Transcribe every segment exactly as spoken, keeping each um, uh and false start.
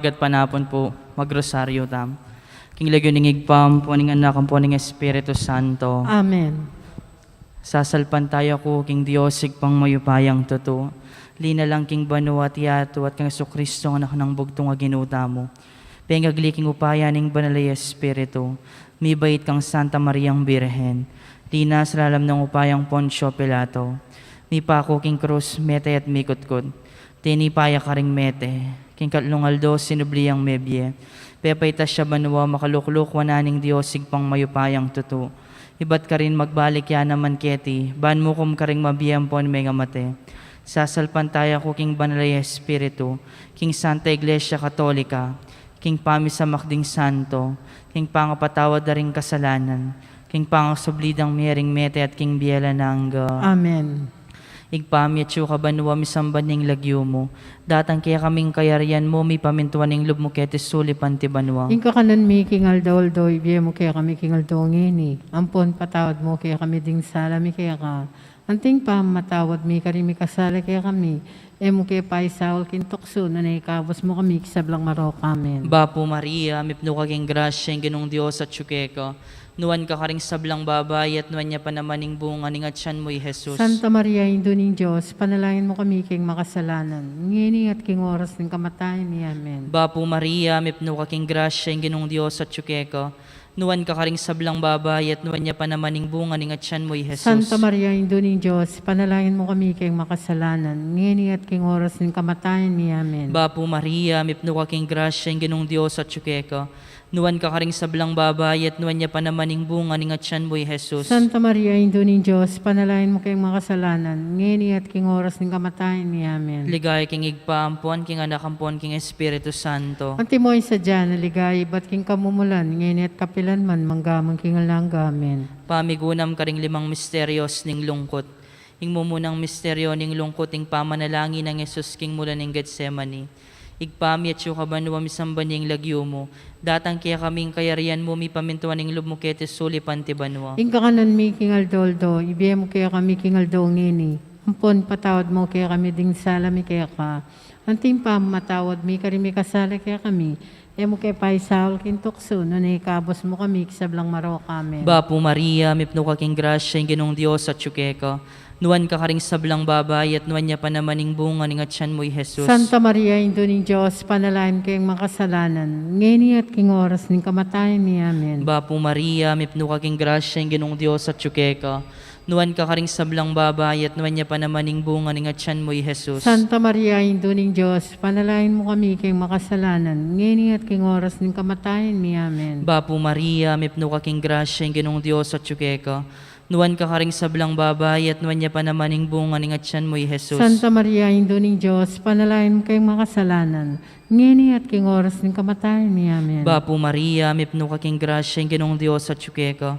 Gatpanapun pu, magrosaryo tamu. King lagyu ning Ibpa, ampo ning Anak, ampo ning Espiritu Santo. Amen. Sasalpantaya ku king Dios, Ibpang mayupayang tutu, linalang king banua at yatu, at kang Jesucristo, Anak nang bugtung a Ginu tamu. Pengagli king upaya ning Banal a Espiritu, mibait kang Santa Mariang Birhen, linas lalam ning upayang Poncio Pilato, mipaku king krus, mete at mikutkut. Tinipa ya karing mete, king katlung aldo sinubli yang mebie. Pepaitas ya banua, makalukluk wanan ning Dios Ibpang mayupayang tutu. Ibat karin magbalik ya naman keti, ban mukum karing mabie ampon mengamate. Sasalpantaya ku king Banal a Espiritu, king Santa Iglesia Katolika, king pamisamak ding santo, king pangapatawad da ring kasalanan, king pangasubli dang mie ring mete at king bie alang angga. Amen. Ibpa mi, atsu ka banua, misamban ya ing lagyu mu. Datang kekami ing kayarian mu, mipamintuan ing lub mu keti sulip anti banua. Ing kakanan mi king aldo-aldo, ibie mu kekami king aldo ngeni. Ampon patawad mu kekami ding sala mi keka, anti ing pamamatawad mi karing mikasala kekami. E mu ke paisaul king tuksu, nune ikabus mu kami king sablang marok. Amen. Bapu Maria, mipnu ka king grasya, ing Ginung Dios atsu keka. Nuan ka karing sablang babai, at nuan ya pa naman ing bunga ning atyan mu, i Jesus. Santa Maria, Indu ning Dios, ipanalangin mu kami king makasalanan, ngeni at king oras ning kamatayan mi. Amen. Bapu Maria, mipnu ka king grasya, ing Ginung Dios atsu keka. Nuan ka karing sablang babai, at nuan ya pa naman ing bunga ning atyan mu, i Jesus. Santa Maria, Indu ning Dios, ipanalangin mu kami king makasalanan, ngeni at king oras ning kamatayan mi. Amen. Bapu Maria, mipnu ka king grasya, ing Ginung Dios atsu keka. Nuan ka karing sablang babai, at nuan ya pa naman ing bunga ning atyan mu, i Jesus. Santa Maria, Indu ning Dios, ipanalangin mu king makasalanan, ngeni at king oras ning kamatayan mi. Amen. Ligaya king Ibpa, ampon king Anak, ampon king Espiritu Santo. Antimo ing sadya na ligaya, ibat king kamumulan, ngeni at kapilan man, mangga man king alang angga. Amen. Pamigunam karing limang misterios ning lungkut. Ing mumunang misteryo ning lungkut, ing pamanalangin nang Jesus king mulan ning Getsemani. Ibpa mi, atsu ka banua, misamban ya ing lagyu mu. Datang kekami ing kayarian mu, mipamintuan ing lub mu keti sulip anti banua. Ing kakanan mi king aldo-aldo, ibie mu kekami king aldo ngeni. Ampon patawad mu kekami ding sala mi keka, anti ing pamamatawad mi karing mikasala kekami. E mu ke paisaul king tuksu, nune ikabus mu kami king sablang marok. Amen. Bapu Maria, mipnu ka king grasya, ing Ginung Dios atsu keka. Nuan ka karing sablang babai, at nuan ya pa naman ing bunga ning atyan mu, i Jesus. Santa Maria, Indu ning Dios, ipanalangin mu keng makasalanan, ngeni at king oras ning kamatayan mi. Amen. Bapu Maria, mipnu ka king grasya, ing Ginung Dios atsu keka. Nuan ka karing sablang babai, at nuan ya pa naman ing bunga ning atyan mu, i Jesus. Santa Maria, Indu ning Dios, ipanalangin mu kami king makasalanan, ngeni at king oras ning kamatayan mi. Amen. Bapu Maria, mipnu ka king grasya, ing Ginung Dios atsu keka. Nuan ka karing sablang babai, at nuan ya pa naman ing bunga ning atyan mu, i Jesus. Santa Maria, Indu ning Dios, ipanalangin mu keng makasalanan, ngeni at king oras ning kamatayan mi. Amen. Bapu Maria, mipnu ka king grasya, ing Ginung Dios atsu keka.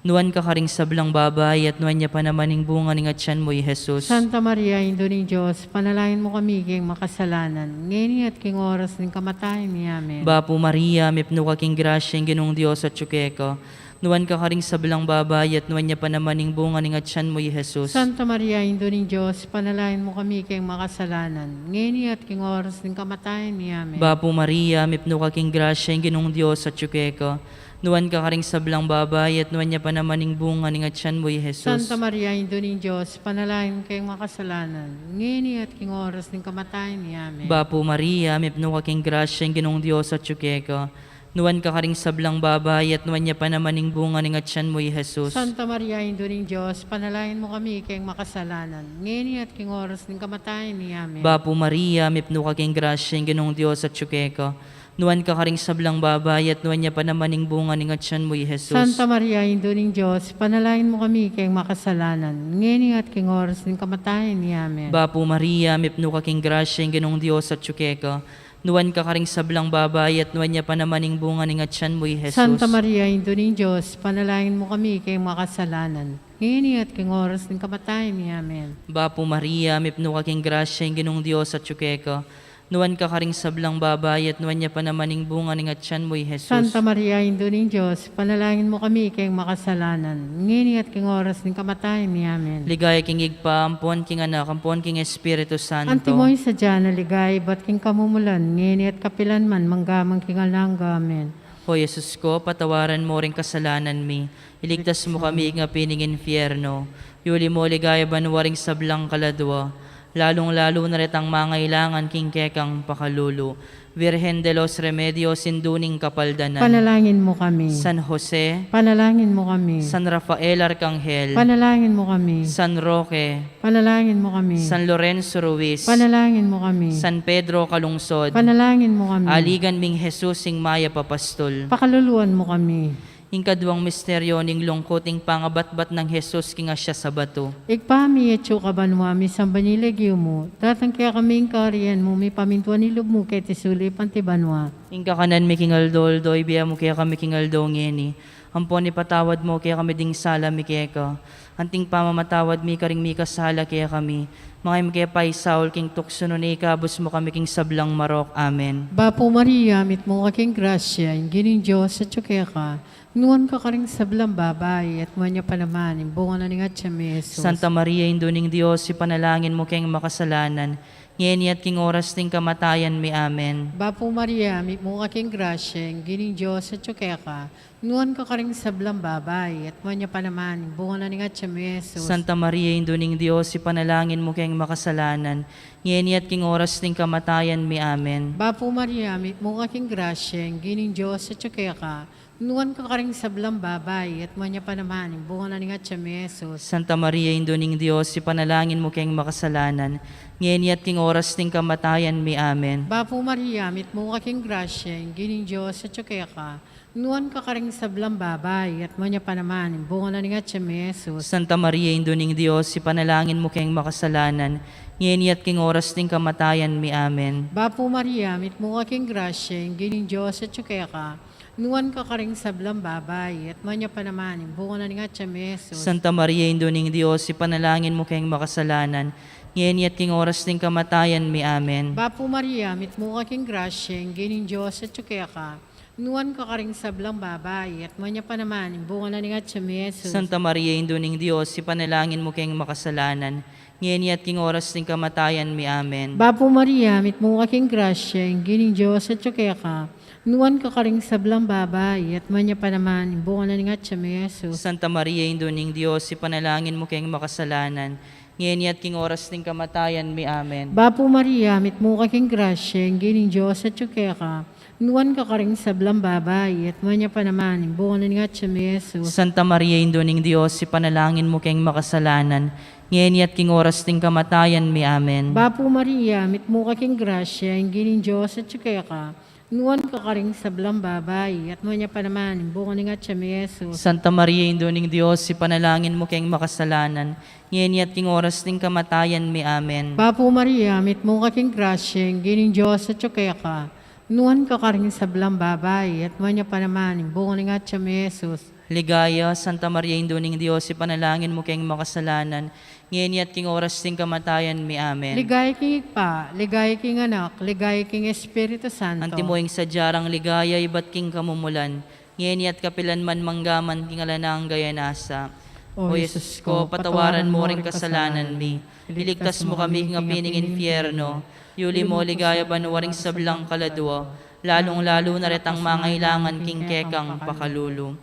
Nuan ka karing sablang babai, at nuan ya pa naman ing bunga ning atyan mu, i Jesus. Santa Maria, Indu ning Dios, ipanalangin mu kami king makasalanan, ngeni at king oras ning kamatayan mi. Amen. Bapu Maria, mipnu ka king grasya, ing Ginung Dios atsu keka. Nuan ka karing sablang babai, at nuan ya pa naman ing bunga ning atyan mu, i Jesus. Santa Maria, Indu ning Dios, ipanalangin mu kami king makasalanan, ngeni at king oras ning kamatayan mi. Amen. Bapu Maria, mipnu ka king grasya, ing Ginung Dios atsu keka. Nuan ka karing sablang babai, at nuan ya pa naman ing bunga ning atyan mu, i Jesus. Santa Maria, Indu ning Dios, ipanalangin mu keng makasalanan, ngeni at king oras ning kamatayan mi. Amen. Bapu Maria, mipnu ka king grasya, ing Ginung Dios atsu keka. Nuan ka karing sablang babai, at nuan ya pa naman ing bunga ning atyan mu, i Jesus. Santa Maria, Indu ning Dios, ipanalangin mu kami king makasalanan, ngeni at king oras ning kamatayan mi. Amen. Bapu Maria, mipnu ka king grasya, ing Ginung Dios atsu keka. Nuan ka karing sablang babai, at nuan ya pa naman ing bunga ning atyan mu, i Jesus. Santa Maria, Indu ning Dios, ipanalangin mu kami king makasalanan, ngeni at king oras ning kamatayan mi. Amen. Bapu Maria, mipnu ka king grasya, ing Ginung Dios atsu keka. Nuan ka karing sablang babai, at nuan ya pa naman ing bunga ning atyan mu, i Jesus. Santa Maria, Indu ning Dios, ipanalangin mu kami king makasalanan, ngeni at king oras ning kamatayan mi. Amen. Bapu Maria, mipnu ka king grasya, ing Ginung Dios atsu keka. Nuan ka karing sablang babai, at nuan ya pa naman ing bunga ning atian mu, i Jesus. Santa Maria, Indu ning Dios, ipanalangin mu kami keng makasalanan, ngeni at king oras ning kamatayan mi. Amen. Ligaya king Ibpa, ampon king Anak, ampon king Espiritu Santo. Antimo ing sadya na ligaya ibat king kamumulan, ngeni at kapilan man, mangga man king alang angga. Amen. O Jesus ko, patawaran mu ring kasalanan mi, iligtas mu kami king api ning infierno, yuli mu king ligaya banua ring sablang kaladua, lalung-lalu na retang mangailangan king kekang pakalulu. Virgen de los Remedios, Indu ning Kapaldanan. Panalangin mu kami. San Jose. Panalangin mu kami. San Rafael Arkanghel. Panalangin mu kami. San Roque. Panalangin mu kami. San Lorenzo Ruiz. Panalangin mu kami. San Pedro Calungsod. Panalangin mu kami. Aligan ming Jesus ing mayap a pastul. Pakaluluan mu kami. Ing kaduang misteryo ning lungkut, ing pangabatbat nang Jesus king asya a batu. Ibpa mi, atsu ka banua, misamban ya ing lagyu mu, datang kekami ing kayarian mu, mipamintuan ing lub mu keti sulip anti banua. Ing kakanan mi king aldo-aldo ibie mu kekami king aldo ngeni. Ampon ipatawad mu kekami ding sala mi keka, anti ing pamamatawad mi karing mikasala kekami. Manga e mu ke paisaul king tuksu, nune ikabus mu kami king sablang marok. Amen. Bapu Maria, mitmu ka king grasya, ing Ginung Dios atsu keka. Nuan ka karing sablang babai, at nuan ya pa naman ing bunga na ning atyan mu, i Jesus. Santa Maria, Indu ning Dios, ipanalangin mu keng makasalanan, ngeni at king oras ning kamatayan mi. Amen. Bapu Maria, mitmu ka king grasya, ing Ginung Dios atsu keka. Nuan ka karing sablang babai, at nuan ya pa naman ing bunga na ning atyan mu, i Jesus. Santa Maria, Indu ning Dios, ipanalangin mu keng makasalanan, ngeni at king oras ning kamatayan mi. Amen. Bapu Maria, mitmu ka king grasya, ing Ginung Dios atsu keka. Nuan ka karing sablang babai, at nuan ya pa naman ing bunga na ning atyan mu, i Jesus. Santa Maria, Indu ning Dios, ipanalangin mu keng makasalanan, ngeni at king oras ning kamatayan mi. Amen. Bapu Maria, mitmu ka king grasya, ing Ginung Dios atsu keka. Nuan ka karing sablang babai, at nuan ya pa naman ing bunga na ning atyan mu, i Jesus. Santa Maria, Indu ning Dios, ipanalangin mu keng makasalanan, ngeni at king oras ning kamatayan mi. Amen. Bapu Maria, mitmu ka king grasya, ing Ginung Dios atsu keka. Nuan ka karing sablang babai, at nuan ya pa naman ing bunga na ning atyan mu, i Jesus. Santa Maria, Indu ning Dios, ipanalangin mu keng makasalanan, ngeni at king oras ning kamatayan mi. Amen. Bapu Maria, mitmu ka king grasya, ing Ginung Dios atsu keka. Nuan ka karing sablang babai, at nuan ya pa naman ing bunga na ning atyan mu, i Jesus. Santa Maria, Indu ning Dios, ipanalangin mu keng makasalanan, ngeni at king oras ning kamatayan mi. Amen. Bapu Maria, mitmu ka king grasya, ing Ginung Dios atsu keka. Nuan ka karing sablang babai, at nuan ya pa naman ing bunga na ning atyan mu, i Jesus. Santa Maria, Indu ning Dios, ipanalangin mu keng makasalanan, ngeni at king oras ning kamatayan mi. Amen. Bapu Maria, mitmu ka king grasya, ing Ginung Dios atsu keka. Nuan ka karing sablang babai, at nuan ya pa naman ing bunga na ning atyan mu, i Jesus. Santa Maria, Indu ning Dios, ipanalangin mu keng makasalanan, ngeni at king oras ning kamatayan mi. Amen. Bapu Maria, mitmu ka king grasya, ing Ginung Dios atsu keka. Nuan ka karing sablang babai, at nuan ya pa naman ing bunga ning atyan mu, i Jesus. Santa Maria, Indu ning Dios, ipanalangin mu keng makasalanan, ngeni at king oras ning kamatayan mi. Amen. Bapu Maria, mitmu ka king grasya, ing Ginung Dios atsu keka. Nuan ka karing sablang babai, at nuan ya pa naman ing bunga ning atyan mu, i Jesus. Ligaya, Santa Maria, Indu ning Dios, ipanalangin mu keng makasalanan, ngeni at king oras ning kamatayan mi. Amen. Ligaya king Ibpa, ligaya king Anak, ligaya king Espiritu Santo. Antimo ing sadya rang ligaya ibat king kamumulan, ngeni at kapilan man, mangga man king alang angga. Amen. O Jesus ko, patawaran mu ring kasalanan mi, iligtas mu kami king api ning infierno, yuli mu king ligaya banua ring sablang kaladua, lalung-lalu na retang mangailangan king kekang pakalulu.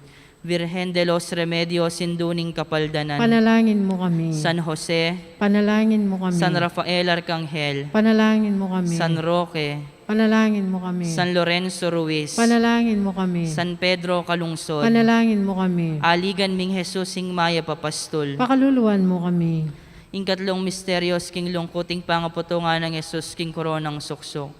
Virgen de los Remedios, Indu ning Kapaldanan. Panalangin mu kami. San Jose. Panalangin mu kami. San Rafael Arkanghel. Panalangin mu kami. San Roque. Panalangin mu kami. San Lorenzo Ruiz. Panalangin mu kami. San Pedro Calungsod. Panalangin mu kami. Aligan ming Jesus ing mayap a pastul. Pakaluluan mu kami. Ing katlung misteryos king lungkut, ing pangaputungan nang Jesus king koronang suksuk.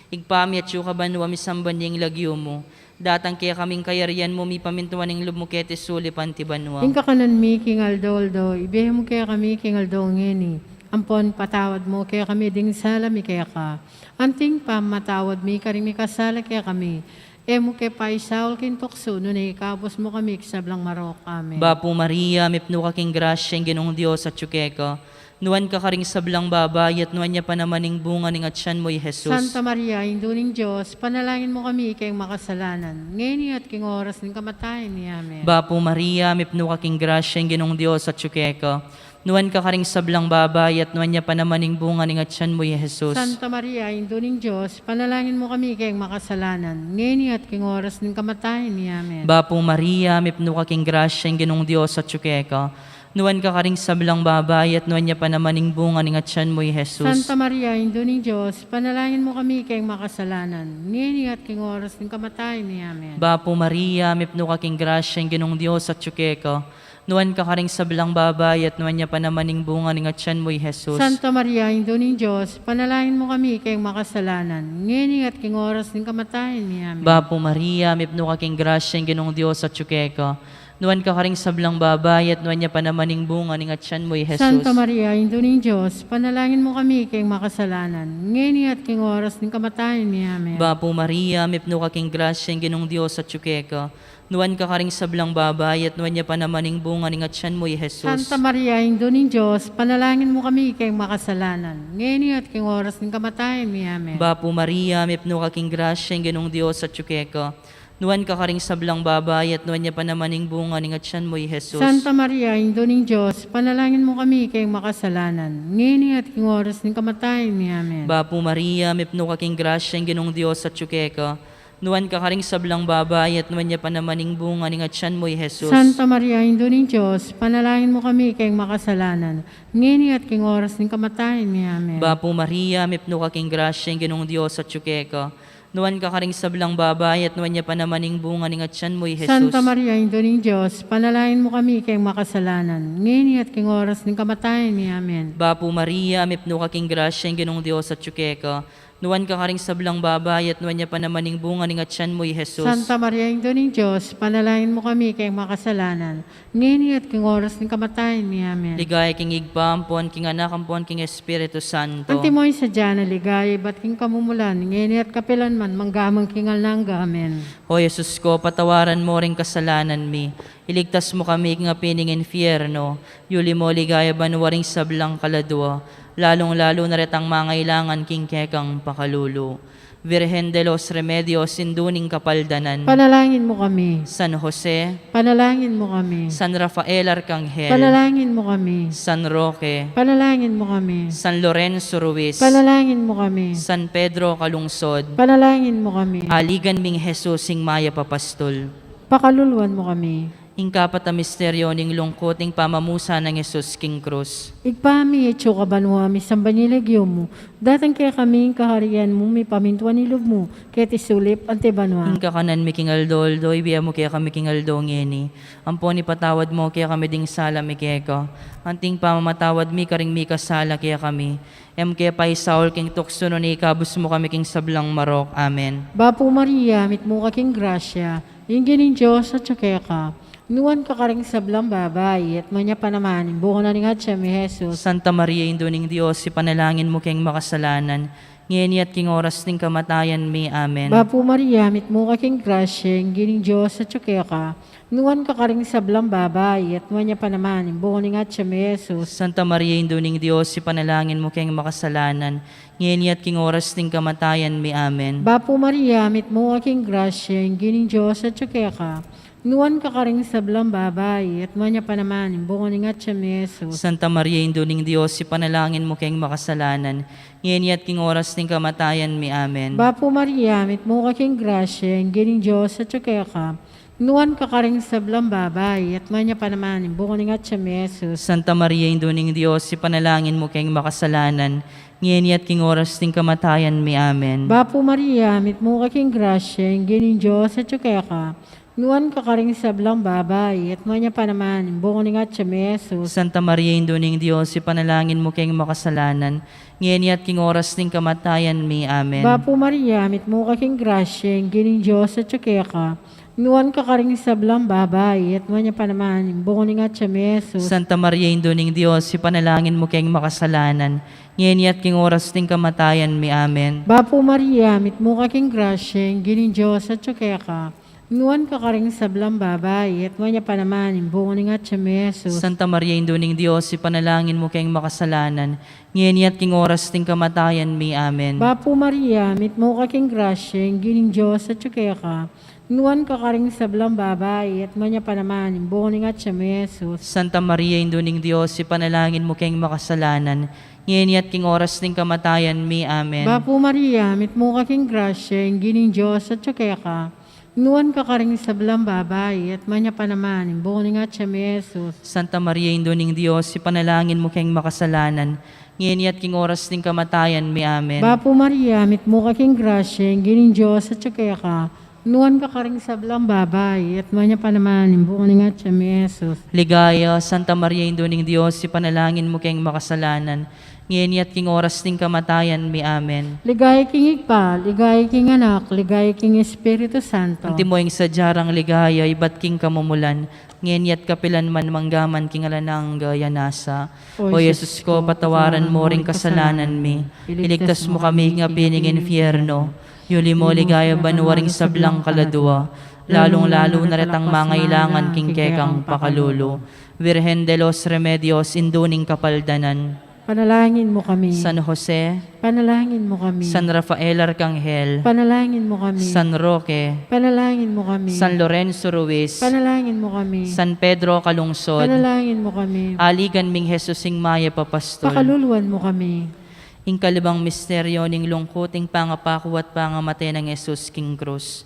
Ibpa mi atsu ka banua, misamban ya ing lagyu mu. Datang kekami ing kayarian mu, mipamintuan ing lub mu keti sulip anti banua. Ing kakanan mi king aldo-aldo ibie mu kekami king aldo ngeni. Ampon patawad mu kekami ding sala mi keka, anti ing pamamatawad mi karing mikasala kekami. E mu ke paisaul king tuksu, nune ikabus mu kami king sablang marok. Amen. Bapu Maria, mipnu ka king grasya, ing Ginung Dios atsu keka. Nuan ka karing sablang babai, at nuan ya pa naman ing bunga ning atyan mu, i Jesus. Santa Maria, Indu ning Dios, panalangin mu kami ikaming makasalanan, ngeni at king oras ning kamatayan mi. Amen. Bapu Maria, mipnu ka king grasya, ing Ginung Dios atyu keka. Nuan ka karing sablang babai, at nuan ya pa naman ing bunga ning atyan mu, i Jesus. Santa Maria, Indu ning Dios, panalangin mu kami ikaming makasalanan, ngeni at king oras ning kamatayan mi. Amen. Bapu Maria, mipnu ka king grasya, ing Ginung Dios atyu keka. Nuan ka karing sablang babai, at nuan ya pa naman ing bunga ning atyan mu, i Jesus. Santa Maria, Indu ning Dios, panalangin mu kami ikaming makasalanan, ngeni at king oras ning kamatayan mi. Amen. Bapu Maria, mipnu ka king grasya, ing Ginung Dios atyu keka. Nuan ka karing sablang babai, at nuan ya pa naman ing bunga ning atyan mu, i Jesus. Santa Maria, Indu ning Dios, panalangin mu kami ikaming makasalanan, ngeni at king oras ning kamatayan mi. Amen. Bapu Maria, mipnu ka king grasya, ing Ginung Dios atyu keka. Nuan ka karing sablang babai, at nuan ya pa naman ing bunga ning atyan mu, i Jesus. Santa Maria, Indu ning Dios, panalangin mu kami ikaming makasalanan, ngeni at king oras ning kamatayan mi. Amen. Bapu Maria, mipnu ka king grasya, ing Ginung Dios atyu keka. Nuan ka karing sablang babai, at nuan ya pa naman ing bunga ning atyan mu, i Jesus. Santa Maria, Indu ning Dios, panalangin mu kami ikaming makasalanan, ngeni at king oras ning kamatayan mi. Amen. Bapu Maria, mipnu ka king grasya, ing Ginung Dios atyu keka. Nuan ka karing sablang babai, at nuan ya pa naman ing bunga ning atyan mu, i Jesus. Santa Maria, Indu ning Dios, panalangin mu kami ikaming makasalanan, ngeni at king oras ning kamatayan mi. Amen. Bapu Maria, mipnu ka king grasya, ing Ginung Dios atyu keka. Nuan ka karing sablang babai, at nuan ya pa naman ing bunga ning atyan mu, i Jesus. Santa Maria, Indu ning Dios, panalangin mu kami ikaming makasalanan, ngeni at king oras ning kamatayan mi. Amen. Bapu Maria, mipnu ka king grasya, ing Ginung Dios atyu keka. Nuan ka karing sablang babai, at nuan ya pa naman ing bunga ning atyan mu, i Jesus. Santa Maria, Indu ning Dios, panalangin mu kami ikaming makasalanan, ngeni at king oras ning kamatayan mi. Amen. Bapu Maria, mipnu ka king grasya, ing Ginung Dios atyu keka. Nuan ka karing sablang babai, at nuan ya pa naman ing bunga ning atyan mu, i Jesus. Santa Maria, Indu ning Dios, panalangin mu kami ikaming makasalanan, ngeni at king oras ning kamatayan mi. Amen. Ligaya king Ibpa, ampon king Anak, ampon king Espiritu Santo. Antimo ing sadya nang ligaya ibat king kamumulan, ngeni at kapilan man, mangga man king alang angga. Amen. O Jesus ko, patawaran mu ring kasalanan mi, iligtas mu kami king api ning infierno, yuli mu king ligaya banua ring sablang kaladua, lalung-lalu na retang mangailangan king kekang pakalulu. Virgen de los Remedios, Indu ning Kapaldanan. Panalangin mu kami. San Jose. Panalangin mu kami. San Rafael Arcangel. Panalangin mu kami. San Roque. Panalangin mu kami. San Lorenzo Ruiz. Panalangin mu kami. San Pedro Calungsod. Panalangin mu kami. Aligan ming Jesus, ing mayap a pastul. Pakaluluan mu kami. Ing kapat a misteryo ning lungkut, ing pamamusan nang Jesus king krus. Ibpa mi, atsu ka banua, misamban ya ing lagyu mu, datang kekami ing kaharian mu, mipamintuan ing lub mu, keti sulip anti banua. Ing kakanan mi king aldo-aldo ibie mu kekami king aldo ngeni. Ampon ipatawad mu kekami ding sala mi keka, anti ing pamamatawad mi karing mikasala kekami. E mu ke paisaul king tuksu, nune ikabus mu kami king sablang marok. Amen. Bapu Maria, mitmu ka king grasya, ing Ginung Dios atyu keka. Nuan ka karing sablang babai, at nuan ya pa naman ing bunga na ning atyan mu, i Jesus. Santa Maria, Indu ning Dios, ipanalangin mu keng makasalanan, ngeni at king oras ning kamatayan mi. Amen. Bapu Maria, mitmu ka king grasya, ing Ginung Dios atyu keka. Nuan ka karing sablang babai, at nuan ya pa naman ing bunga ning atyan mu, i Jesus. Santa Maria, Indu ning Dios, ipanalangin mu keng makasalanan, ngeni at king oras ning kamatayan mi. Amen. Bapu Maria, mitmu ka king grasya, ing Ginung Dios atyu keka. Nuan ka karing sablang babai, at nuan ya pa naman ing bunga ning atyan mu, i Jesus. Santa Maria, Indu ning Dios, ipanalangin mu keng makasalanan, ngeni at king oras ning kamatayan mi. Amen. Bapu Maria, mitmu ka king grasya, ing Ginung Dios atyu keka. Nuan ka karing sablang babai, at nuan ya pa naman ing bunga ning atyan mu, i Jesus. Santa Maria, Indu ning Dios, ipanalangin mu keng makasalanan, ngeni at king oras ning kamatayan mi. Amen. Bapu Maria, mitmu ka king grasya, ing Ginung Dios atyu keka. Nuan ka karing sablang babai, at nuan ya pa naman ing bunga ning atyan mu, i Jesus. Santa Maria, Indu ning Dios, ipanalangin mu keng makasalanan, ngeni at king oras ning kamatayan mi. Amen. Bapu Maria, mitmu ka king grasya, ing Ginung Dios atyu keka. Nuan ka karing sablang babai, at nuan ya pa naman ing bunga ning atyan mu, i Jesus. Santa Maria, Indu ning Dios, ipanalangin mu keng makasalanan, ngeni at king oras ning kamatayan mi. Amen. Bapu Maria, mitmu ka king grasya, ing Ginung Dios atyu keka. Nuan ka karing sablang babai, at nuan ya pa naman ing bunga ning atyan mu, Jesus. Santa Maria, Indu ning Dios, ipanalangin mu keng makasalanan, ngeni at king oras ning kamatayan mi. Amen. Bapu Maria, mitmu ka king grasya, ing Ginung Dios atyu keka. Nuan ka karing sablang babai, at nuan ya pa naman ing bunga ning atyan mu, Jesus. Santa Maria, Indu ning Dios, ipanalangin mu keng makasalanan, ngeni at king oras ning kamatayan mi. Amen. Bapu Maria, mitmu ka king grasya, ing Ginung Dios atyu keka. Nuan ka karing sablang babai, at nuan ya pa naman ing bunga ning atyan mu, Jesus. Santa Maria, Indu ning Dios, ipanalangin mu keng makasalanan, ngeni at king oras ning kamatayan mi. Amen. Bapu Maria, mitmu ka king grasya, ing Ginung Dios atyu keka. Nuan ka karing sablang babai, at nuan ya pa naman ing bunga ning atyan mu, Jesus. Ligaya, Santa Maria, Indu ning Dios, ipanalangin mu keng makasalanan, ngeni at king oras ning kamatayan mi. Amen. Ligaya king Ibpa, ligaya king Anak, ligaya king Espiritu Santo. Antimo ing sadya rang ligaya ibat king kamumulan, ngeni at kapilan man, manggaman king alang angga. Amen. O Jesus ko, patawaran mo ring kasalanan mi, iligtas mu kami king api ning infierno, yuli mo king banua ring sablang kaladua, lalung-lalu na retang mangailangan king kekang pakalulu. Virgen de los Remedios, Indu ning Kapaldanan, panalangin mu kami. San Jose, panalangin mu kami. San Rafael Arkanghel, panalangin mu kami. San Roque, panalangin mu kami. San Lorenzo Ruiz, panalangin mu kami. San Pedro Calungsod, panalangin mu kami. Aligan ming Jesus ing mayap a pastul, pakaluluan mu kami. Ing kalibang misteryo ning lungkut, ing pangapaku at pangamate nang Jesus king krus.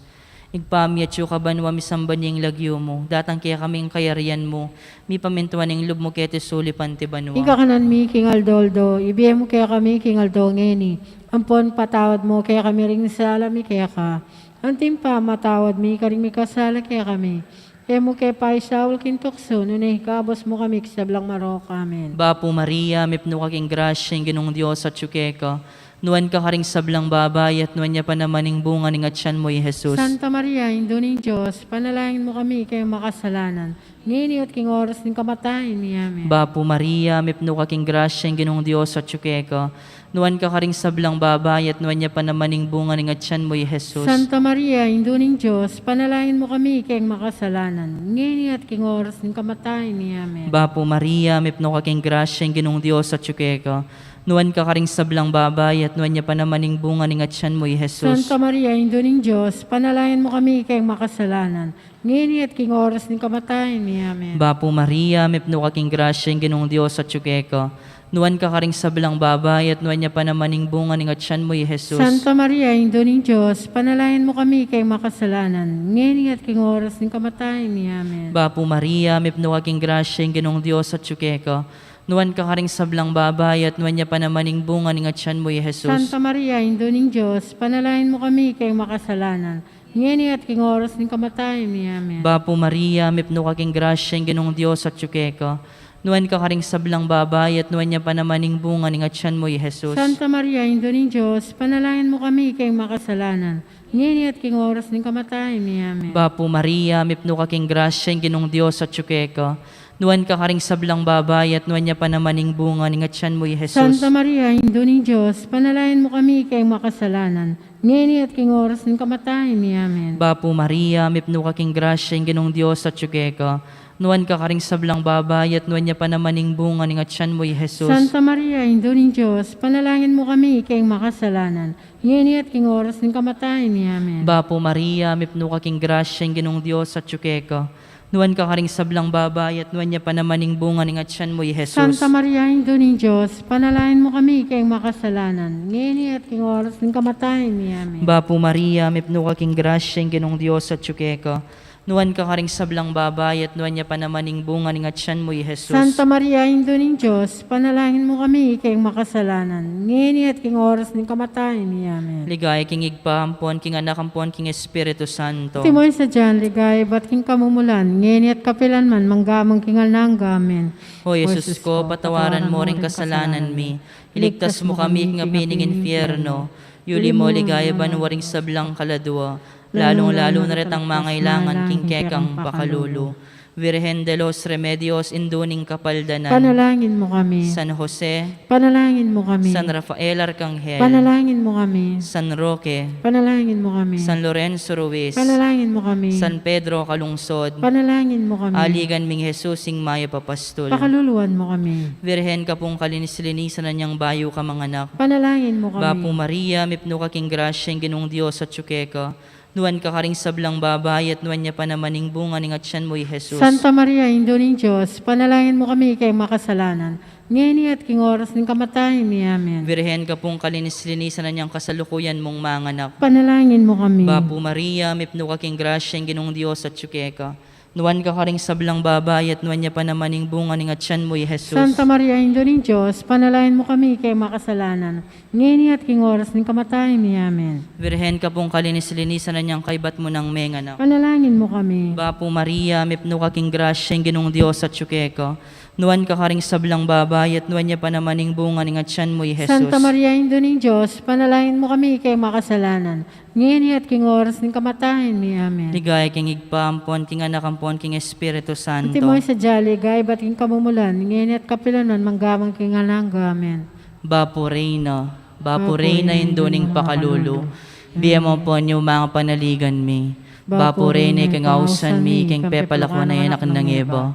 Ibpa mi, atsu ka banua, misamban ya ing lagyu mu, datang kekami ing kayarian mu, mipamintuan ing lub mu keti sulip anti banua. Ing kakanan mi king aldo-aldo, ibie mu kekami king aldo ngeni, ampon patawad mu kekami ring sala mi keka, anti ing pamamatawad mi karing mikasala kekami. E mu ke paisaul king tuksu, nune ikabus mu kami king sablang marok. Amen. Bapu Maria, mipnu ka king grasya, ing Ginung Dios atyu keka. Nuan ka karing sablang babai, at nuan ya pa naman ing bunga ning atyan mu, i Jesus. Santa Maria, Indu ning Dios, panalangin mu kami keng makasalanan, ngeni at king oras ning kamatayan mi. Amen. Bapu Maria, mipnu ka king grasya, ing Ginung Dios atyu keka. Nuan ka karing sablang babai, at nuan ya pa naman ing bunga ning atyan mu, i Jesus. Santa Maria, Indu ning Dios, panalangin mu kami keng makasalanan, ngeni at king oras ning kamatayan mi. Amen. Bapu Maria, mipnu ka king grasya, ing Ginung Dios atyu keka. Nuan ka karing sablang babai, at nuan ya pa naman ing bunga ning atyan mu, i Jesus. Santa Maria, Indu ning Dios, panalangin mu kami keng makasalanan, ngeni at king oras ning kamatayan mi. Amen. Bapu Maria, mipnu ka king grasya, ing Ginung Dios atyu keka. Nuan ka karing sablang babai, at nuan ya pa naman ing bunga ning atyan mu, i Jesus. Santa Maria, Indu ning Dios, panalangin mu kami keng makasalanan, ngeni at king oras ning kamatayan mi. Amen. Bapu Maria, mipnu ka king grasya, ing Ginung Dios atyu keka. Nuan ka karing sablang babai, at nuan ya pa naman ing bunga ning atyan mu, i Jesus. Santa Maria, Indu ning Dios, panalangin mu kami keng makasalanan, ngeni at king oras ning kamatayan mi. Amen. Bapu Maria, mipnu ka king grasya, ing Ginung Dios atyu keka. Nuan ka karing sablang babai, at nuan ya pa naman ing bunga ning atyan mu, i Jesus. Santa Maria, Indu ning Dios, panalangin mu kami keng makasalanan, ngeni at king oras ning kamatayan mi. Amen. Bapu Maria, mipnu ka king grasya, ing Ginung Dios atyu keka. Nuan ka karing sablang babai, at nuan ya pa naman ing bunga ning atyan mu, i Jesus. Santa Maria, Indu ning Dios, panalangin mu kami keng makasalanan, ngeni at king oras ning kamatayan mi. Amen. Bapu Maria, mipnu ka king grasya, ing Ginung Dios atyu keka. Nuan ka karing sablang babai, at nuan ya pa naman ing bunga ning atyan mu, i Jesus. Santa Maria, Indu ning Dios, panalangin mu kami keng makasalanan, ngeni at king oras ning kamatayan mi. Amen. Bapu Maria, mipnu ka king grasya, ing Ginung Dios atyu keka. Nuan ka karing sablang babai, at nuan ya pa naman ing bunga ning atyan mu, i Jesus. Santa Maria, Indu ning Dios, panalangin mu kami keng makasalanan, ngeni at king oras ning kamatayan mi. Amen. Bapu Maria, mipnu ka king grasya, ing Ginung Dios atyu keka. Nuan ka karing sablang babai, at nuan ya pa naman ing bunga ning atyan mu, i Jesus. Santa Maria, Indu ning Dios, panalangin mu kami keng makasalanan, ngeni at king oras ning kamatayan mi. Amen. Ligaya king Ibpa, ampon king Anak, ampon king Espiritu Santo. Antimo ing sadyang ligaya ibat king kamumulan, ngeni at kapilan man, manggaman king alang angga. Amen. O Jesus ko, patawaran mo ring kasalanan mi, iligtas mu kami king api ning infierno, yuli mo king banua ring sablang kaladua, lalung-lalu na retang mangailangan king kekang pakalulu. Virgen de los Remedios, Indu ning Kapaldanan. Panalangin mo kami. San Jose. Panalangin mo kami. San Rafael Arcangel. Panalangin mo kami. San Roque. Panalangin mo kami. San Lorenzo Ruiz. Panalangin mo kami. San Pedro Calungsod. Panalangin mo kami. Aligan ming Jesus ing mayap a pastul. Pakaluluan mo kami. Virgen ka pung kalinis-linisan a nyang bayu ka manganak. Panalangin mo kami. Bapu Maria, mipnu ka king grasya, ing Ginung Dios atyu keka. Nuan ka karing sablang babai, at nuan ya pa naman ing bunga ning atyan mu, i Jesus. Santa Maria, Indu ning Dios, panalangin mo kami ikang makasalanan, ngeni at king oras ning kamatayan mi. Amen. Virgen ka pung kalinis-linisan a nyang kasalukuyan mung manganak. Panalangin mo kami. Bapu Maria, mipnu ka king grasya, ing Ginung Dios atyu keka. Nuan ka karing sablang babai, at nuan ya pa naman ing bunga ning atyan mu, i Jesus. Santa Maria, Indu ning Dios, panalangin mo kami ikang makasalanan, ngeni at king oras ning kamatayan mi. Amen. Virgen ka pung kalinis-linisan a nyang kaybat mu nang menganak. Panalangin mo kami. Bapu Maria, mipnu ka king grasya, ing Ginung Dios atyu keka. Nuan ka karing sablang babai, at nuan ya pa naman ing bunga ning atyan mu, i Jesus. Santa Maria, Indu ning Dios, panalangin mo kami ikang makasalanan, ngeni at king oras ning kamatayan mi. Amen. Ligaya king Ibpa, ampon king Anak, ampon king Espiritu Santo. Antimo ing sadya a ligaya ibat king kamumulan, ngeni at kapilan man, mangga man king alang angga. Amen. Bapu Reyna, Bapu Reyna, Indu ning pakalulu, bie mu ampon ing panaligan mi. Bapu Reyna, ikang ausan mi king pepalakwan a anak nang Eva.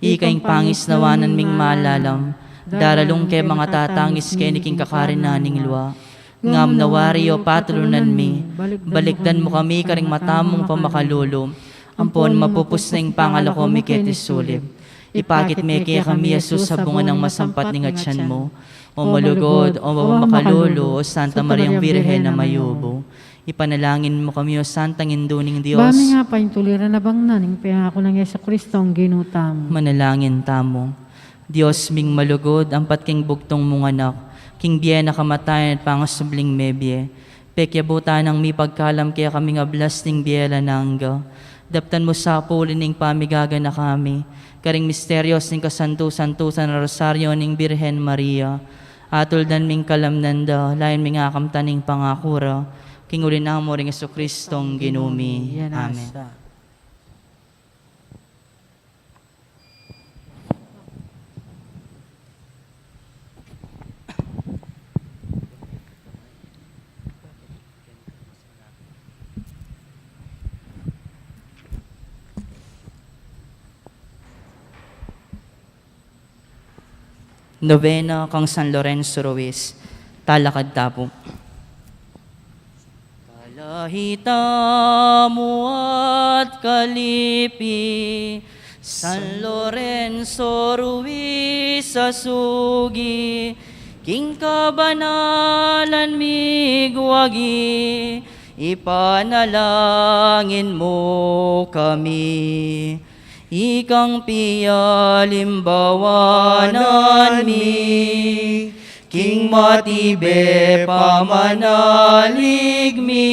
Ika ing pangisnawanan ming malalam, daralung ke mangatatangis keni king kakarinan ning lua. Ngam nawari, o patulunan mi, balikdan mu kami karing mata mung pamakalulu, ampon mapupus na ing pangalako mi keti sulip. Ipakit me kekami i Jesus a bunga nang masampat ning atyan mu. O malugud, o mapamakalulu, o Santa Mariang Birhen a mayumu. Ipanalangin mu kami, o Santang Indu ning Dios. Ba ming apaintuliran a bangnan ing pengaku nang Jesucristong Ginu tamu. Manalangin tamu. Dios ming malugud, ampat king bugtung mung Anak, king bie na, kamatayan at pangasubling mebie, pekyabutan nang mipagkalam kekami ing ablas ning bie alang angga. Daptan mu sa pu uli ning pamigaganaka mi karing misterios ning kasantu-santusan a Rosario ning Birhen Maria. Atuldan ming kalamnan da, layan ming akamtan ing pangaku ra, king uli na mu ring Jesucristong Ginu mi. Amen. Novena kang San Lorenzo Ruiz. Talakad ta pu. Kalahi tamu at kalipi, San Lorenzo Ruiz a sugi, king kabanalan migwagi, ipanalangin mu kami. Ikang pialimbawanan mi, king matibe pamanalig mi,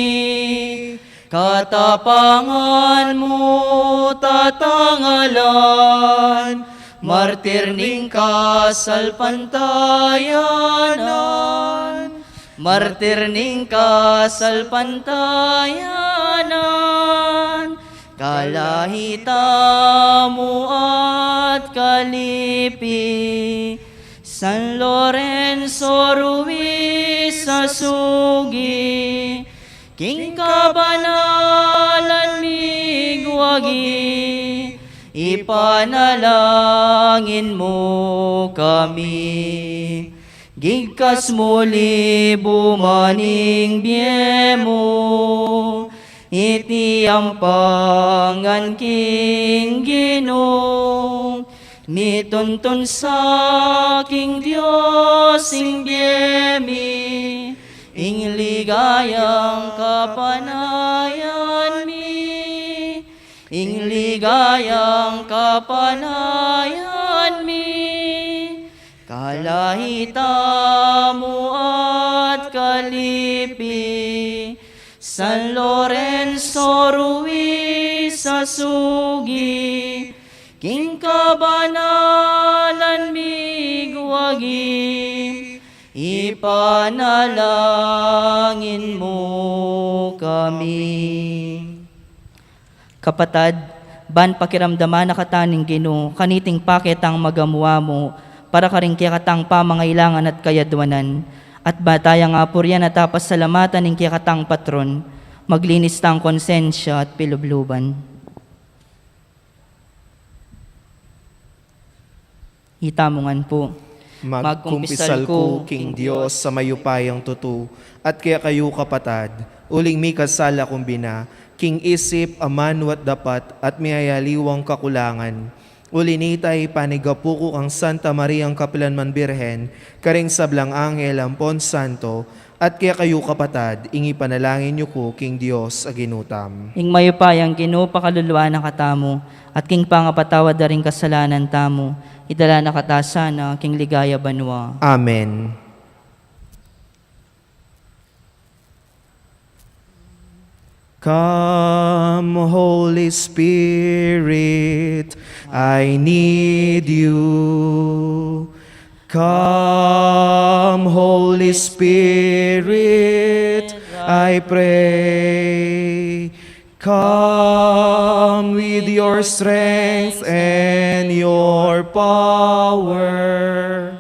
katapangan mu tatangalan, martir ning kasalpantayanan, martir ning kasalpantayanan, kalahi tamu at kalipi, San Lorenzo Ruiz a sugi, king kabanalan migwagi, ipanalangin mu kami. Gigkas mu libu man ing bie mu, iti ampang ngan king Ginu, mituntun sa king Dios ing bie mi, ing ligayang kapanayan mi, ing ligayang kapanayan mi. Kalahi tamu at kalipi, San Lorenzo Ruiz a sugi, king kabanalan migwagi, ipanalangin mu kami. Kapatad, Ban pakiramdaman na kata ning Ginu, kaniting paketang magamu-amu, para karing kekatang pamangailangan at kayadwanan. At ba taya ngan purian at pasalamatan ing kekatang patron, maglinis tang konsensya at pilubluban. Itamu ngan pu. Magkumpisal ku king Dios a mayupayang tutu, at kekayu kapatad, uling mikasala kung bina, king isip, amanu at dapat, at miyayaliwang kakulangan. Uli nita, ipanigapu ku kang Santa Mariang kapilan man Birhen, karing sablang anghel ampon santo, at kekayu kapatad, ing ipanalangin yu ku king Dios a Ginu tamu. Ing mayupayang Ginu pakaluluan na katamu, at king pangapatawad da ring kasalanan tamu, idala na kata sana king ligaya banua. Amen. Come, Holy Spirit, I need you. Come, Holy Spirit, I pray. Come with your strength and your power.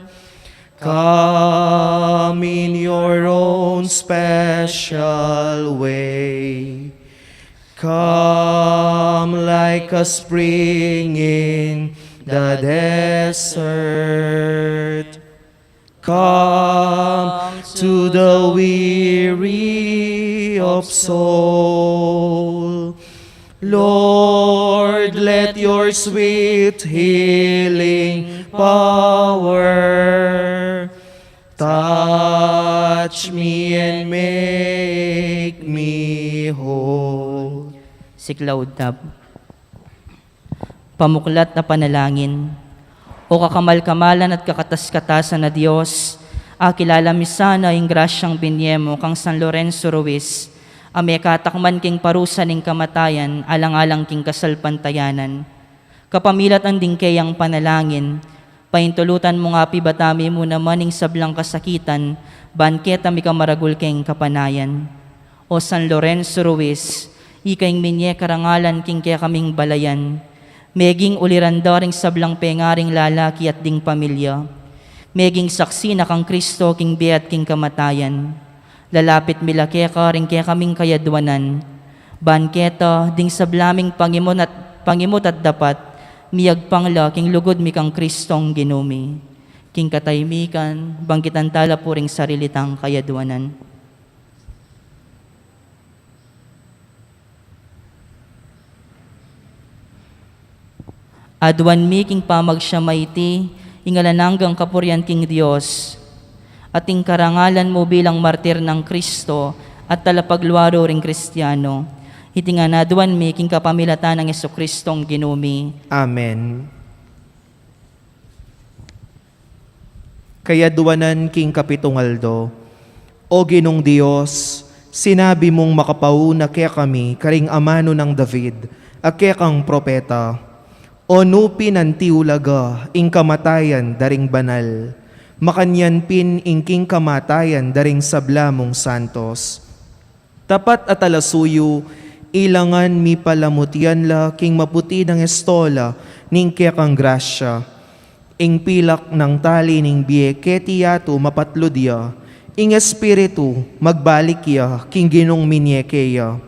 Come in your own special way. Come like a spring in the desert. Come to the weary of soul. Lord, let your sweet healing power touch me and make me whole. Siklaud tamu. Pamuklat a panalangin. O kakamal-kamalan at kakatas-katasan a Dios, akilala mi sana ing grasyang binie mu kang San Lorenzo Ruiz, a mekatakman king parusa ning kamatayan alang-alang king kasalpantayanan. Kapamilatan ding keyang panalangin, paintulutan mu ngan pibata mi mu naman ing sablang kasakitan, ban keta mikamaragul king kapanayan. O San Lorenzo Ruiz, ika ing minie karangalan king kekaming balayan, meging uliran da ring sablang pengaring lalaki at ding pamilya, meging saksi na kang Kristo king bie at king kamatayan. Lalapit mi la keka ring kekaming kayadwanan, ban keta ding sabla ming pangimut at, pangimut at dapat, miyagpang la king lugud mi kang Kristong Ginu mi. King kataymikan, banggitan tala pu ring sarili tang kayadwanan. Aduan mi king pamagsiyam a iti ing alang anggang kapurian king Dios, at ing karangalan mu bilang martir nang Kristo at talapagluaru ring Kristiano. Iti ngan aduan mi king kapamilatan nang Jesukristong Ginu mi. Amen. Kayadwanan king kapitung aldo. O Ginung Dios, sinabi mung makapauna kekami karing amanu nang David, a kekang propeta, o nu pin anti ulaga ing kamatayan da ring banal, makanyan pin ing king kamatayan da ring sabla mung santos. Tapat a talasuyu, ilangan mi palamutian la king maputi nang estola ning kekang grasya. Ing pilak nang tali ning bie keti yatu mapatlud ya, ing espiritu magbalik ya king Ginung minie keya.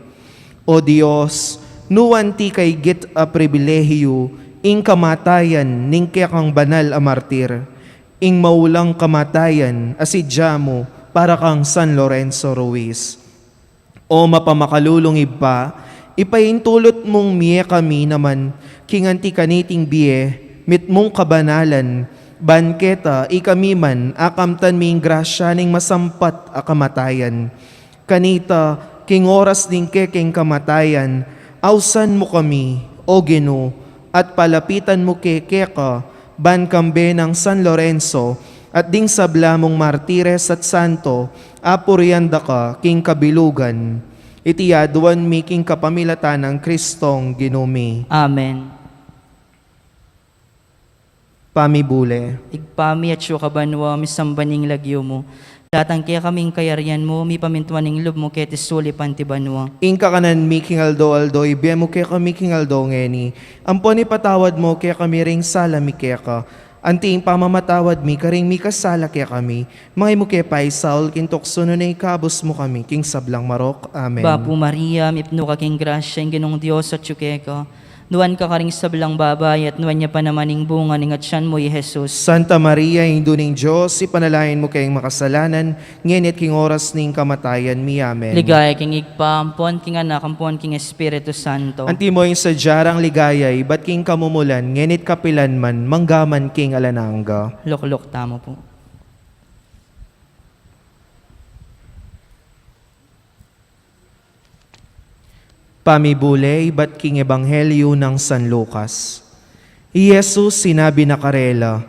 O Dios, nu anti kaigit a pribilehiyu ing kamatayan ning kekang banal a martir, ing maulang kamatayan a sidya mu para kang San Lorenzo Ruiz. O mapamakalulung Ibpa, ipaintulut mung mie kami naman king anti kaniting bie mitmung kabanalan, ban keta ikami man akamtan mi ing grasya ning masampat a kamatayan. Kanita, king oras ning kekeng kamatayan, ausan mu kami, O Ginu, at palapitan mu ke keka, ban kambe nang San Lorenzo, at ding sabla mung martires at santo, apurian da ka king kabilugan. Iti aduan mi king kapamilatan nang Kristong Ginu mi. Amen. Pamibule. Ibpa mi, atsu ka banua, misamban ing lagyu mu. Datang kekami ing kayarian mu, mipamintuan ing lub mu keti sulip anti banua. Ing kakanan mi king aldo-aldo, ibie mu kekami king aldo ngeni. Ampon ipatawad mu kekami ring sala mi keka, anti ing pamamatawad mi karing mikasala kekami. Manga e mu ke paisaul king tuksu, nune ikabus mu kami king sablang marok. Amen. Bapu Maria, mipnu ka king grasya, ing Ginung Dios atyu keka. Nuan ka karing sablang babai, at nuan ya pa naman ing bunga ning atyan mu, i Jesus. Santa Maria, Indu ning Dios, ipanalangin mu keng makasalanan, ngeni at king oras ning kamatayan mi. Amen. Ligaya king Ibpa, ampon king Anak, ampon king Espiritu Santo. Antimo ing sadya rang ligaya ibat king kamumulan, ngeni at kapilan man, mangga man king alang angga. Lukluk tamu pu. Pamibule ibat king Ebanghelyo nang San Lucas. I Jesus sinabi na karela,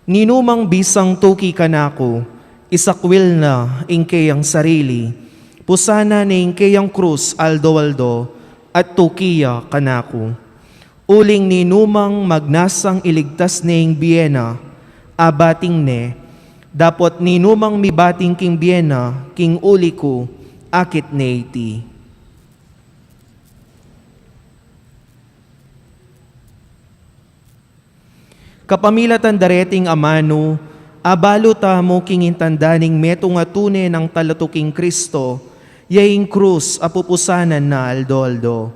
"Ninumang bisang tuki kanaku, isakwil na ing keyang sarili, pusanan ne ing keyang krus aldo-aldo, at tuki ya kanaku. Uling ninumang magnasang iligtas ne ing bie na, abating ne, dapot ninumang mibating king bie na king uli ku, akit ne iti." Kapamilatan dareting amanu, abalu tamu king intanda ning metung a tune nang talatuking Kristo, ya ing krus a pupusanan na aldo-aldo.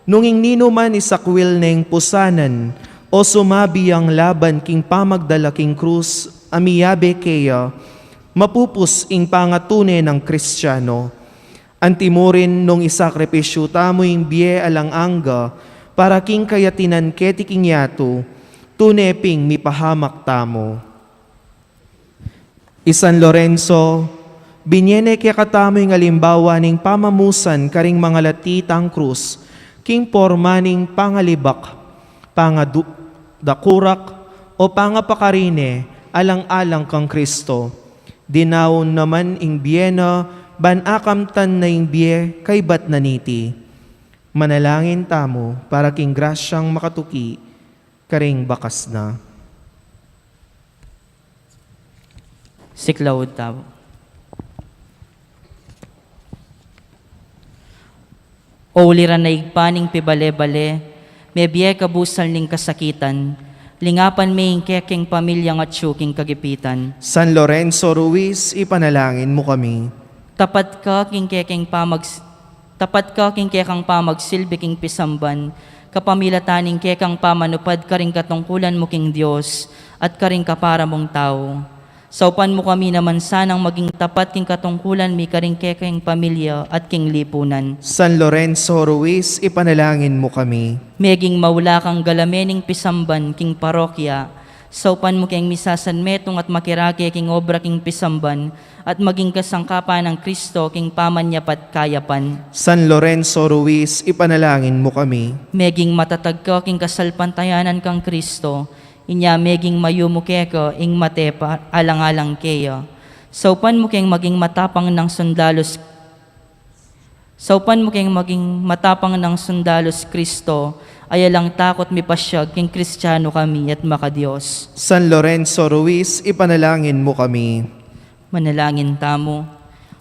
Nung ing ninuman isakwil neng pusanan o sumabi yang laban king pamagdala king krus a miyabe keya, mapupus ing pangatune nang Kristiano. Antimurin nung isakripisyu tamu ing bie alang angga para king kayatinan keti king yatu, tune ping mipahamak tamu. I San Lorenzo, binie ne kekatamu ing alimbawa ning pamamusan karing mangalati tang krus, king porma ning pangalibak, pangadu-, dakurak, o pangapakarine, alang-alang kang Kristo. Dinaun na man ing bie na, ban akamtan na ing bie kaybat na niti. Manalangin tamu para king grasyang makatuki karing bakas na. Siklaud tamu. O uliran a Ibpa ning pibale-bale, mebie ka busal ning kasakitan, lingapan me ing kekeng pamilyang atyu king kagipitan. San Lorenzo Ruiz, ipanalangin mu kami. Tapat ka king kekeng pamag-, tapat ka king kekang pamagsilbi king pisamban, kapamilatan ning kekang pamanupad karing katungkulan mu king Dios at karing kapara mung tau. Saupan mu kami naman sanang maging tapat king katungkulan mi karing kekeng pamilya at king lipunan. San Lorenzo Ruiz, ipanalangin mu kami. Meging maula kang galamen ning pisamban king parokya, saupan mu keng misasanmetung at makirake king obra king pisamban, at maging kasangkapan nang Kristo king pamanyapat kayapan. San Lorenzo Ruiz, ipanalangin mu kami. Meging matatag ka king kasalpantayanan kang Kristo, inya meging mayumu keka ing mate pa alang-alang keya. Saupan mu keng maging matapang nang sundalus Saupan mu keng maging matapang nang sundalus Kristo, ay alang takut mipasyag king Kristiano kami at maka-Dios. San Lorenzo Ruiz, ipanalangin mu kami. Manalangin tamu.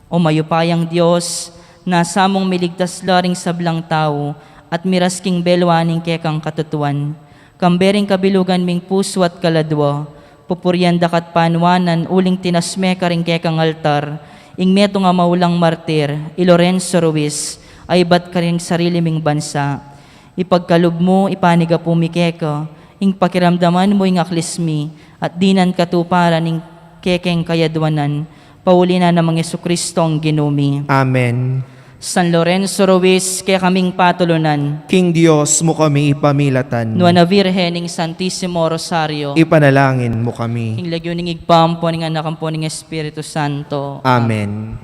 O mayupayang Dios, nasa mung miligtas la ring sablang tau at miras king belwa ning kekang katutuan. Kambe ring kabilugan ming pusu at kaladwa, pupurian da ka't panuanan uling tinas me karing kekang altar ing metung a maulang martir, i Lorenzo Ruiz, a ibat karing sarili ming bansa. Ipagkalub mu, ipanigapu mi keka ing pakiramdaman mu ing aklis mi at dinan katuparan ing kekeng kayadwanan, pauli na nang Jesucristo a Ginu mi. Amen. San Lorenzo Ruiz, kekaming patulunan. King Dios mu kami ipamilatan. Nuan a Virgen ning Santisimo Rosario. Ipanalangin mu kami. King lagyu ning Ibpa, ampo ning Anak, ampo ning Espiritu Santo. Amen.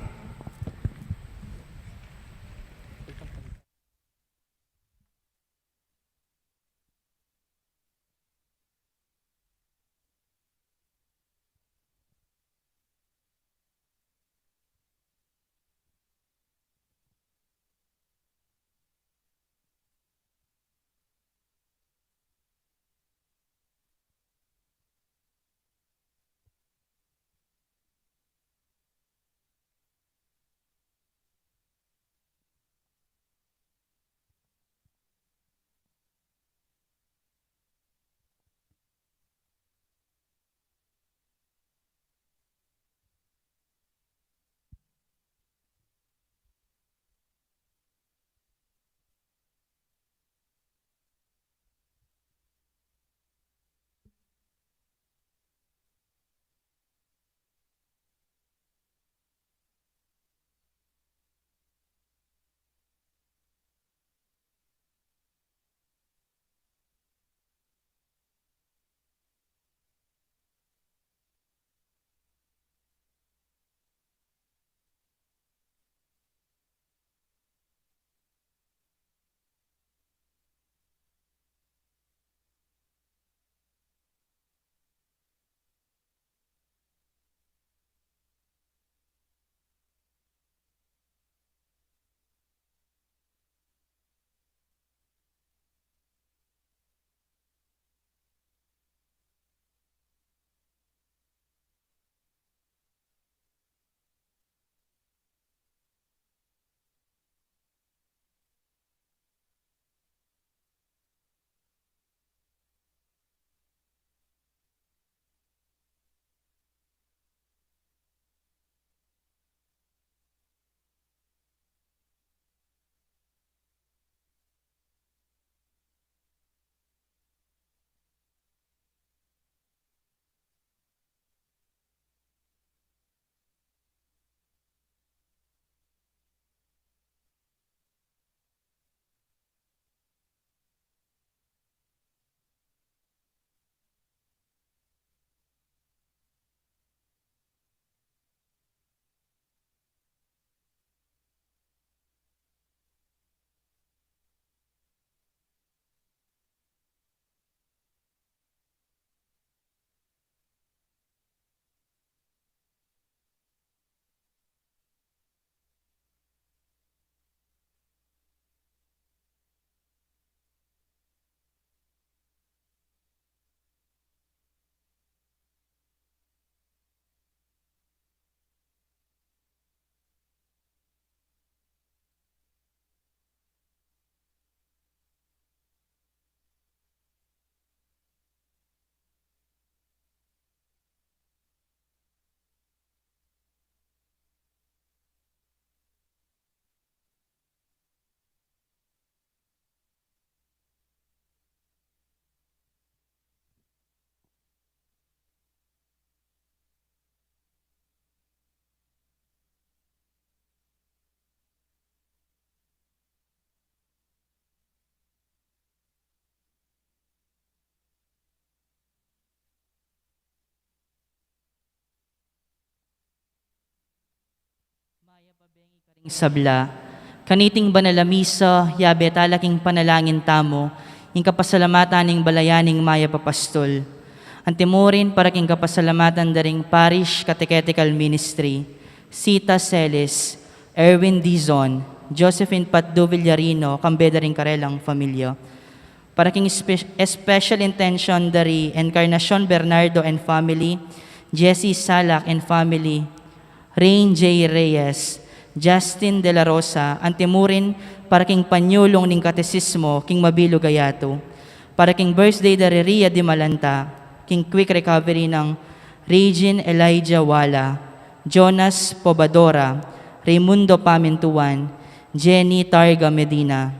Sabla, kaniting banal a misa, yabe tala king panalangin tamu, ing kapasalamatan ning balayan ning mayap a pastul. Antimurin para king kapasalamatan da ring Parish Catechetical Ministry, Sita Celis, Erwin Dizon, Josephine Patdu Villarino, kambe da ring karelang familia. Para king espe-, special intention da ri Encarnacion Bernardo and family, Jessie Salak and family, Rain J Reyes, Justin De La Rosa, antimurin para king panyulung ning katesismo king mabilug a yatu. Para king birthday da ri Ria Dimalanta, king quick recovery nang Regine Elijah Wala, Jonas Pobadora, Raimundo Pamintuan, Jenny Targa Medina.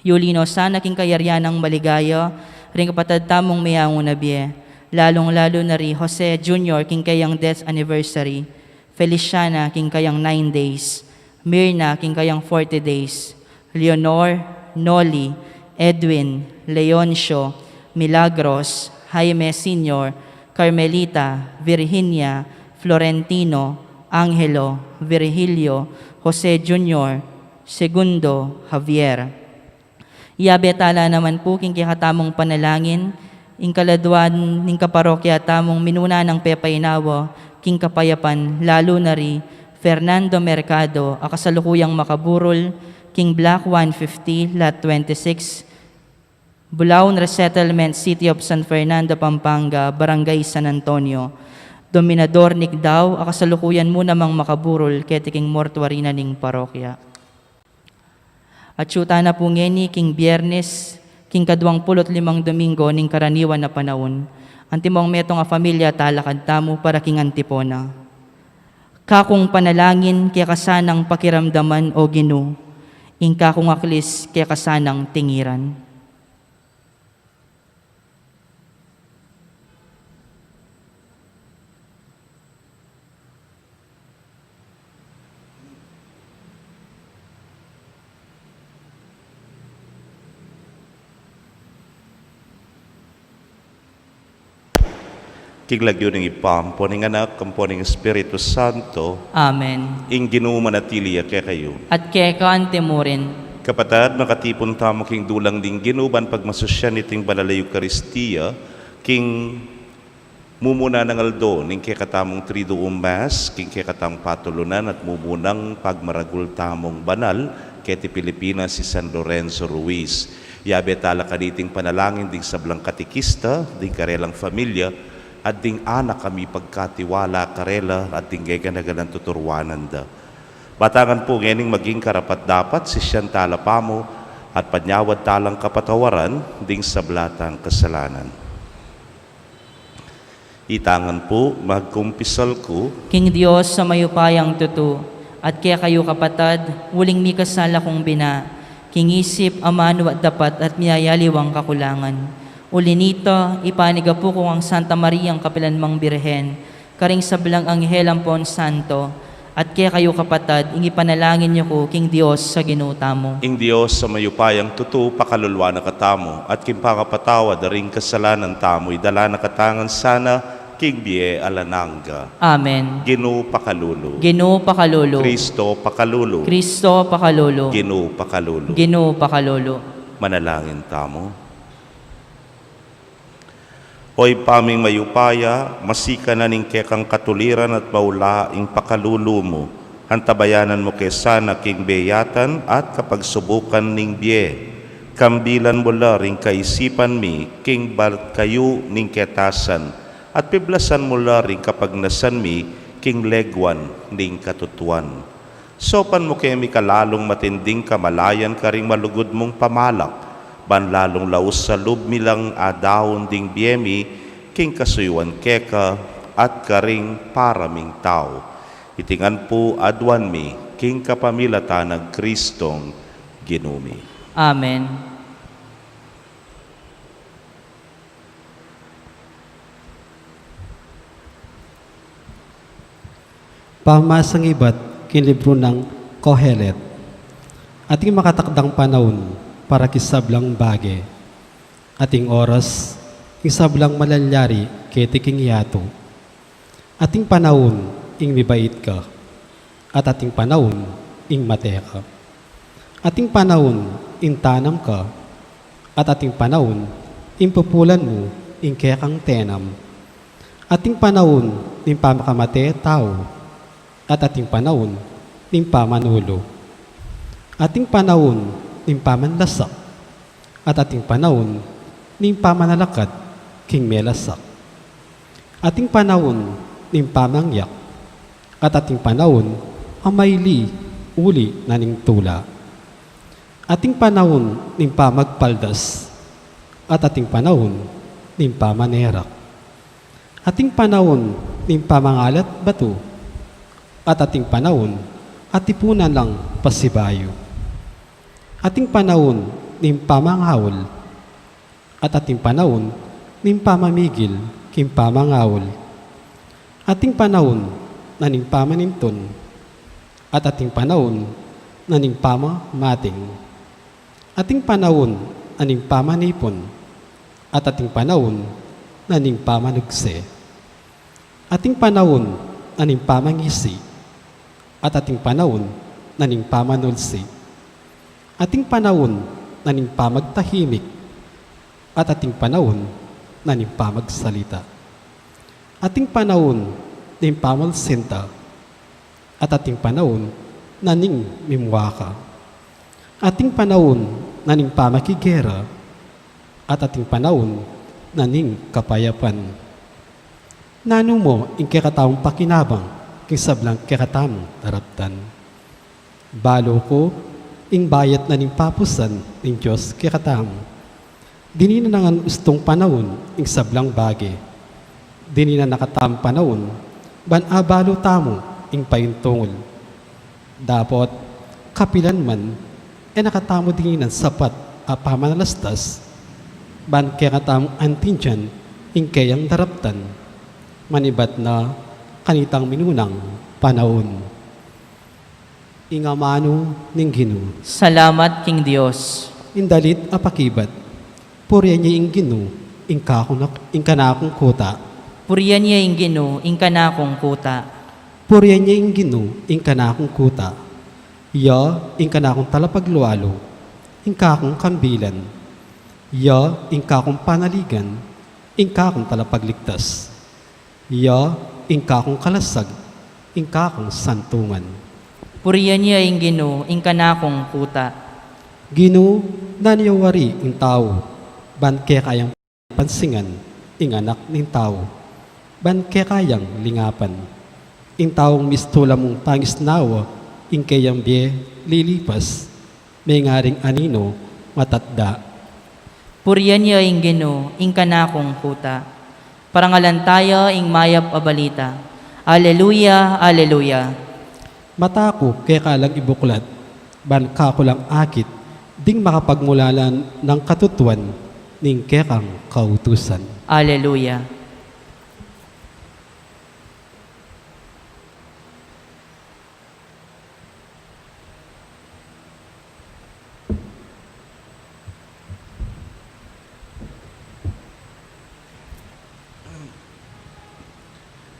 Yuli no sana king kayarian nang maligaya ring kapatad tamung meyangu na bie, lalung-lalu na ri Jose Junior king kayang death anniversary, Feliciana king kayang nine days, Mirna king kayang forty days, Leonor, Noli, Edwin, Leoncio, Milagros, Jaime Senior, Carmelita, Virginia, Florentino, Angelo, Virgilio, Jose Junior, Segundo, Javier. Iyabe tala naman pu king kekatamung panalangin ing kaladwan ning kaparokya tamung minuna nang pepainawa king kapayapan, lalu na ri Fernando Mercado a kasalukuyang makaburul king Block one fifty, Lot twenty-six, Bulaon Resettlement, City of San Fernando, Pampanga, Barangay San Antonio, Dominador Nick Dao a kasalukuyan mu namang makaburul keti king mortuary na ning parokya. Atyu tana pu ngeni king Biernes, king kaduang pulu't limang Domingo ning karaniwan a panaun. Antimong metung a familia talakad tamu para king antipona. Kakung panalangin keka sanang pakiramdaman, O Ginu, ing kakung aklis keka sanang tingiran. King lagyu ning Ibpa, ampo ning Anak, ampo ning Espiritu Santo. Amen. Ing Ginu manatili ya kekayu. At keka antimurin. Kapatad, makatipun tamu king dulang ning Ginu ban pagmasusyan iting banal a Eukaristia, king mumuna nang aldo ning kekatamung Triduum Mass, king kekatamung patulunan at mumunang pagmaragul tamung banal keti Pilipinas, i San Lorenzo Ruiz. Yabe tala kaniting panalangin ding sablang katekista, ding karelang familia, at ding anak a mipagkatiwala karela, at ding gegana-ganang tuturuanan da. Batangan pu ngening maging karapat-dapat, sisian tala pamu, at panyawad talang kapatawaran ding sabla tang kasalanan. Itangan pu, magkumpisal ku king Dios a mayupayang tutu, at kekayu kapatad, uling mikasala kung bina, king isip, amanu at dapat at miyayaliwang kakulangan. Uli nita, ipanigapu ku kang Santa Mariang kapilanmang Birhen, karing sablang anghel ampon santo, at kekayu kapatad, ing ipanalangin yu ku king Dios a Ginu tamu. Ing Dios a mayupayang tutu, pakaluluan na katamu, at king pangapatawad da ring kasalanan tamu, idala na katamu ngan sana king bie alang angga. Amen. Ginu pakalulu. Ginu pakalulu. Kristo pakalulu. Kristo pakalulu. Ginu pakalulu. Ginu pakalulu. Manalangin tamu. O Ibpa ming mayupaya, masikan ing kekang katuliran at maula ing pakalulu mu. Antabayanan mu ke sana king bie yatan at kapagsubukan ning bie. Kambilan mu la ring kaisipan mi king balkayu ning ketasan, at piblasan mu la ring kapagnasan mi king leguan ning katutuan. Saupan mu kami king lalung matinding kamalayan karing malugud mung pamalak, ban lalung laus a lub mi lang adaun ding bie mi king kasuyuan keka at karing para ming tau. Iti ngan pu aduan mi king kapamilatan nang Kristong Ginu mi. Amen. Pamamasang ibat king libru nang Kohelet. Ating makatakdang panaun para king sablang bage. Ating oras ing sablang malalyari keti king yatu. Ating panaun ing mibait ka. at ating panaun ing mate ka. Ating panaun ing tanam ka, at ating panaun ing pupulan mu ing kekang tenam. Ating panaun ning pamakamate tau, at ating panaun ning pamanulu. Ating panaun ning pamanlasak, at ating panaun ning pamanalakad king melasak. Ating panaun ning pamangyak, at ating panaun a maili uli na ning tula. Ating panaun ning pamagpaldas, at ating panaun ning pamanerak. Ating panaun ning pamangalat batu, at ating panaun a tipunan lang pasibayu. Ating panaun ning pamangaul, at ating panaun ning pamamigil king pamangaul. Ating panaun na ning pamanintun, at ating panaun na ning pamamating. Ating panaun na ning pamanipun, at ating panaun na ning pamanugse. Ating panaun na ning pamangisi, at ating panaun na ning pamanulsi. Ating panaun na ning pamagtahimik, at ating panaun na ning pamagsalita. Ating panaun na ning pamalsinta, at ating panaun na ning mimuaka. Ating panaun na ning pamakigera, at ating panaun na ning kapayapan. Nanu mu ing kekatamung pakinabang king sablang kekatamung daraptan? Balu ku, ing bayat na ning papusan ning Dios kekatamu. Dininan na ngan ustung panaun ing sablang bage. Dininan na katamung panaun ban abalu tamu ing paintungul. Dapot, kapilan man, e na katamu dininan sapat a pamanalastas ban kekatamung antindian ing keyang daraptan, manibat na kanitang minunang panaun. Ing amanu ning Ginu. Salamat king Dios. Ing dalit a pakibat. Purian ye ing Ginu, ing kakunak, ing kanakung kuta. Purian ye ing Ginu, ing kanakung kuta. Purian ye ing Ginu, ing kanakung kuta. Ya ing kanakung talapaglualu, ing kakung kambilan. Ya ing kakung panaligan, ing kakung talapagligtas. Ya ing kakung kalasag, ing kakung santungan. Purian ye ing Ginu, ing kanakung kuta. Ginu, nanu ya wari ing tau ban keka yang pansingan ing Anak ning Tau, ban keka yang lingapan? Ing taung mistula mung pangisnawa ing keyang bie lilipas, mengaring aninu matatda. Purian ye ing Ginu, ing kanakung kuta. Parangalan taya ing mayap a balita. Aleluya, aleluya. Mata ku keka lang ibuklat, ban kaku lang akit ding makapagmulalan nang katutuan ning kekang kautusan. Aleluya.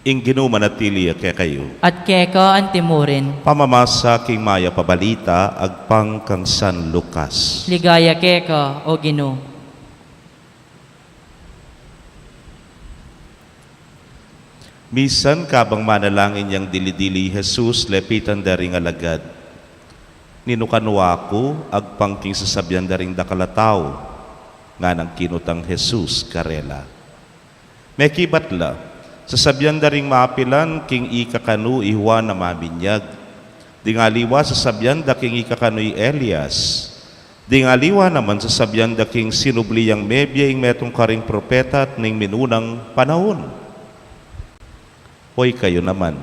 Ing Ginu manatili ya kekayu. At keka antimurin. Pamamasa king mayap a balita agpang kang San Lucas. Ligaya keka, O Ginu. Misan kabang manalangin yang dili-dili i Jesus, lepitan da ring alagad, "Ninu kanu aku agpang king sasabian da ring dakal a tau?" Nganang kinutang Jesus karela, "Mekibat la, sasabian da ring mapilan king ika kanu i Juan a Maminyag. Ding aliwa sasabian da king ika kanu i Elias. Ding aliwa naman sasabian da king sinubli yang mebie ing metung karing propeta at ning minunang panaun." "O ikayu naman?"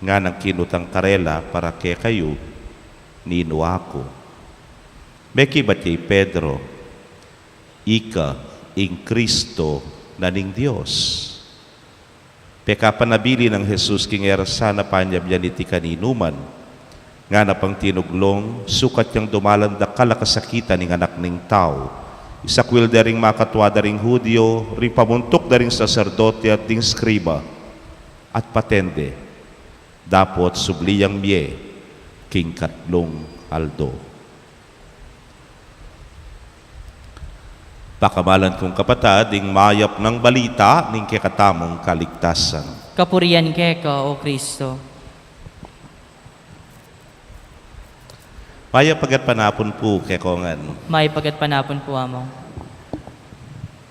nganang kinutang karela para kekayu, "Ninu aku?" Mekibat ya i Pedro, "Ika ing Kristo na ning Dios." Pekapanabilin nang Jesus king e ra sana panyabian iti kaninuman, ngana pang tinuglung, "Sukat yang dumalan dakal a kasakitan ing Anak ning Tau, isakwil da ring makatua da ring Judio, ring pamuntuk da ring saserdote at ding skriba, at paten de, Dapot subli yang mie king katlung aldo. Pakamalan kung kapatad, ing mayap nang balita ning kekatamung kaligtasan. Kapurian keka, O Kristo. Mayap a gatpanapun pu kekongan. Mayap a gatpanapun pu, Among.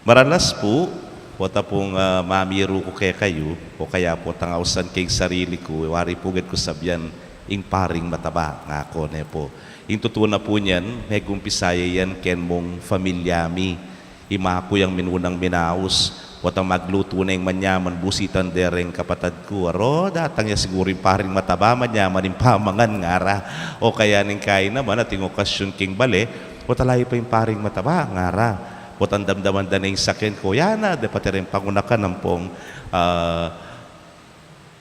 Maralas pu, pota pung, ah, mamiru ku kekayu, o kaya potang ausan king sarili ku, wari pu gad ku sabian, ing paring mataba, ngaku ne pu. Ing tutu na pu niyan, megumpisaya yan ken mung familia mi. Ima ku yang minunang minaus, potang maglutu ne ing manyaman, busitan de reng kapatad ku, "Aro, datang ya siguru ing paring mataba, manyaman ing pamangan," ngara. O kaya ning kain naman, ating okasyun king bale, "Pota layu pa ing paring mataba," ngara. Potang damdaman da ne ing saken ku, "Ya na, de pati reng pangunakan ampong, ah,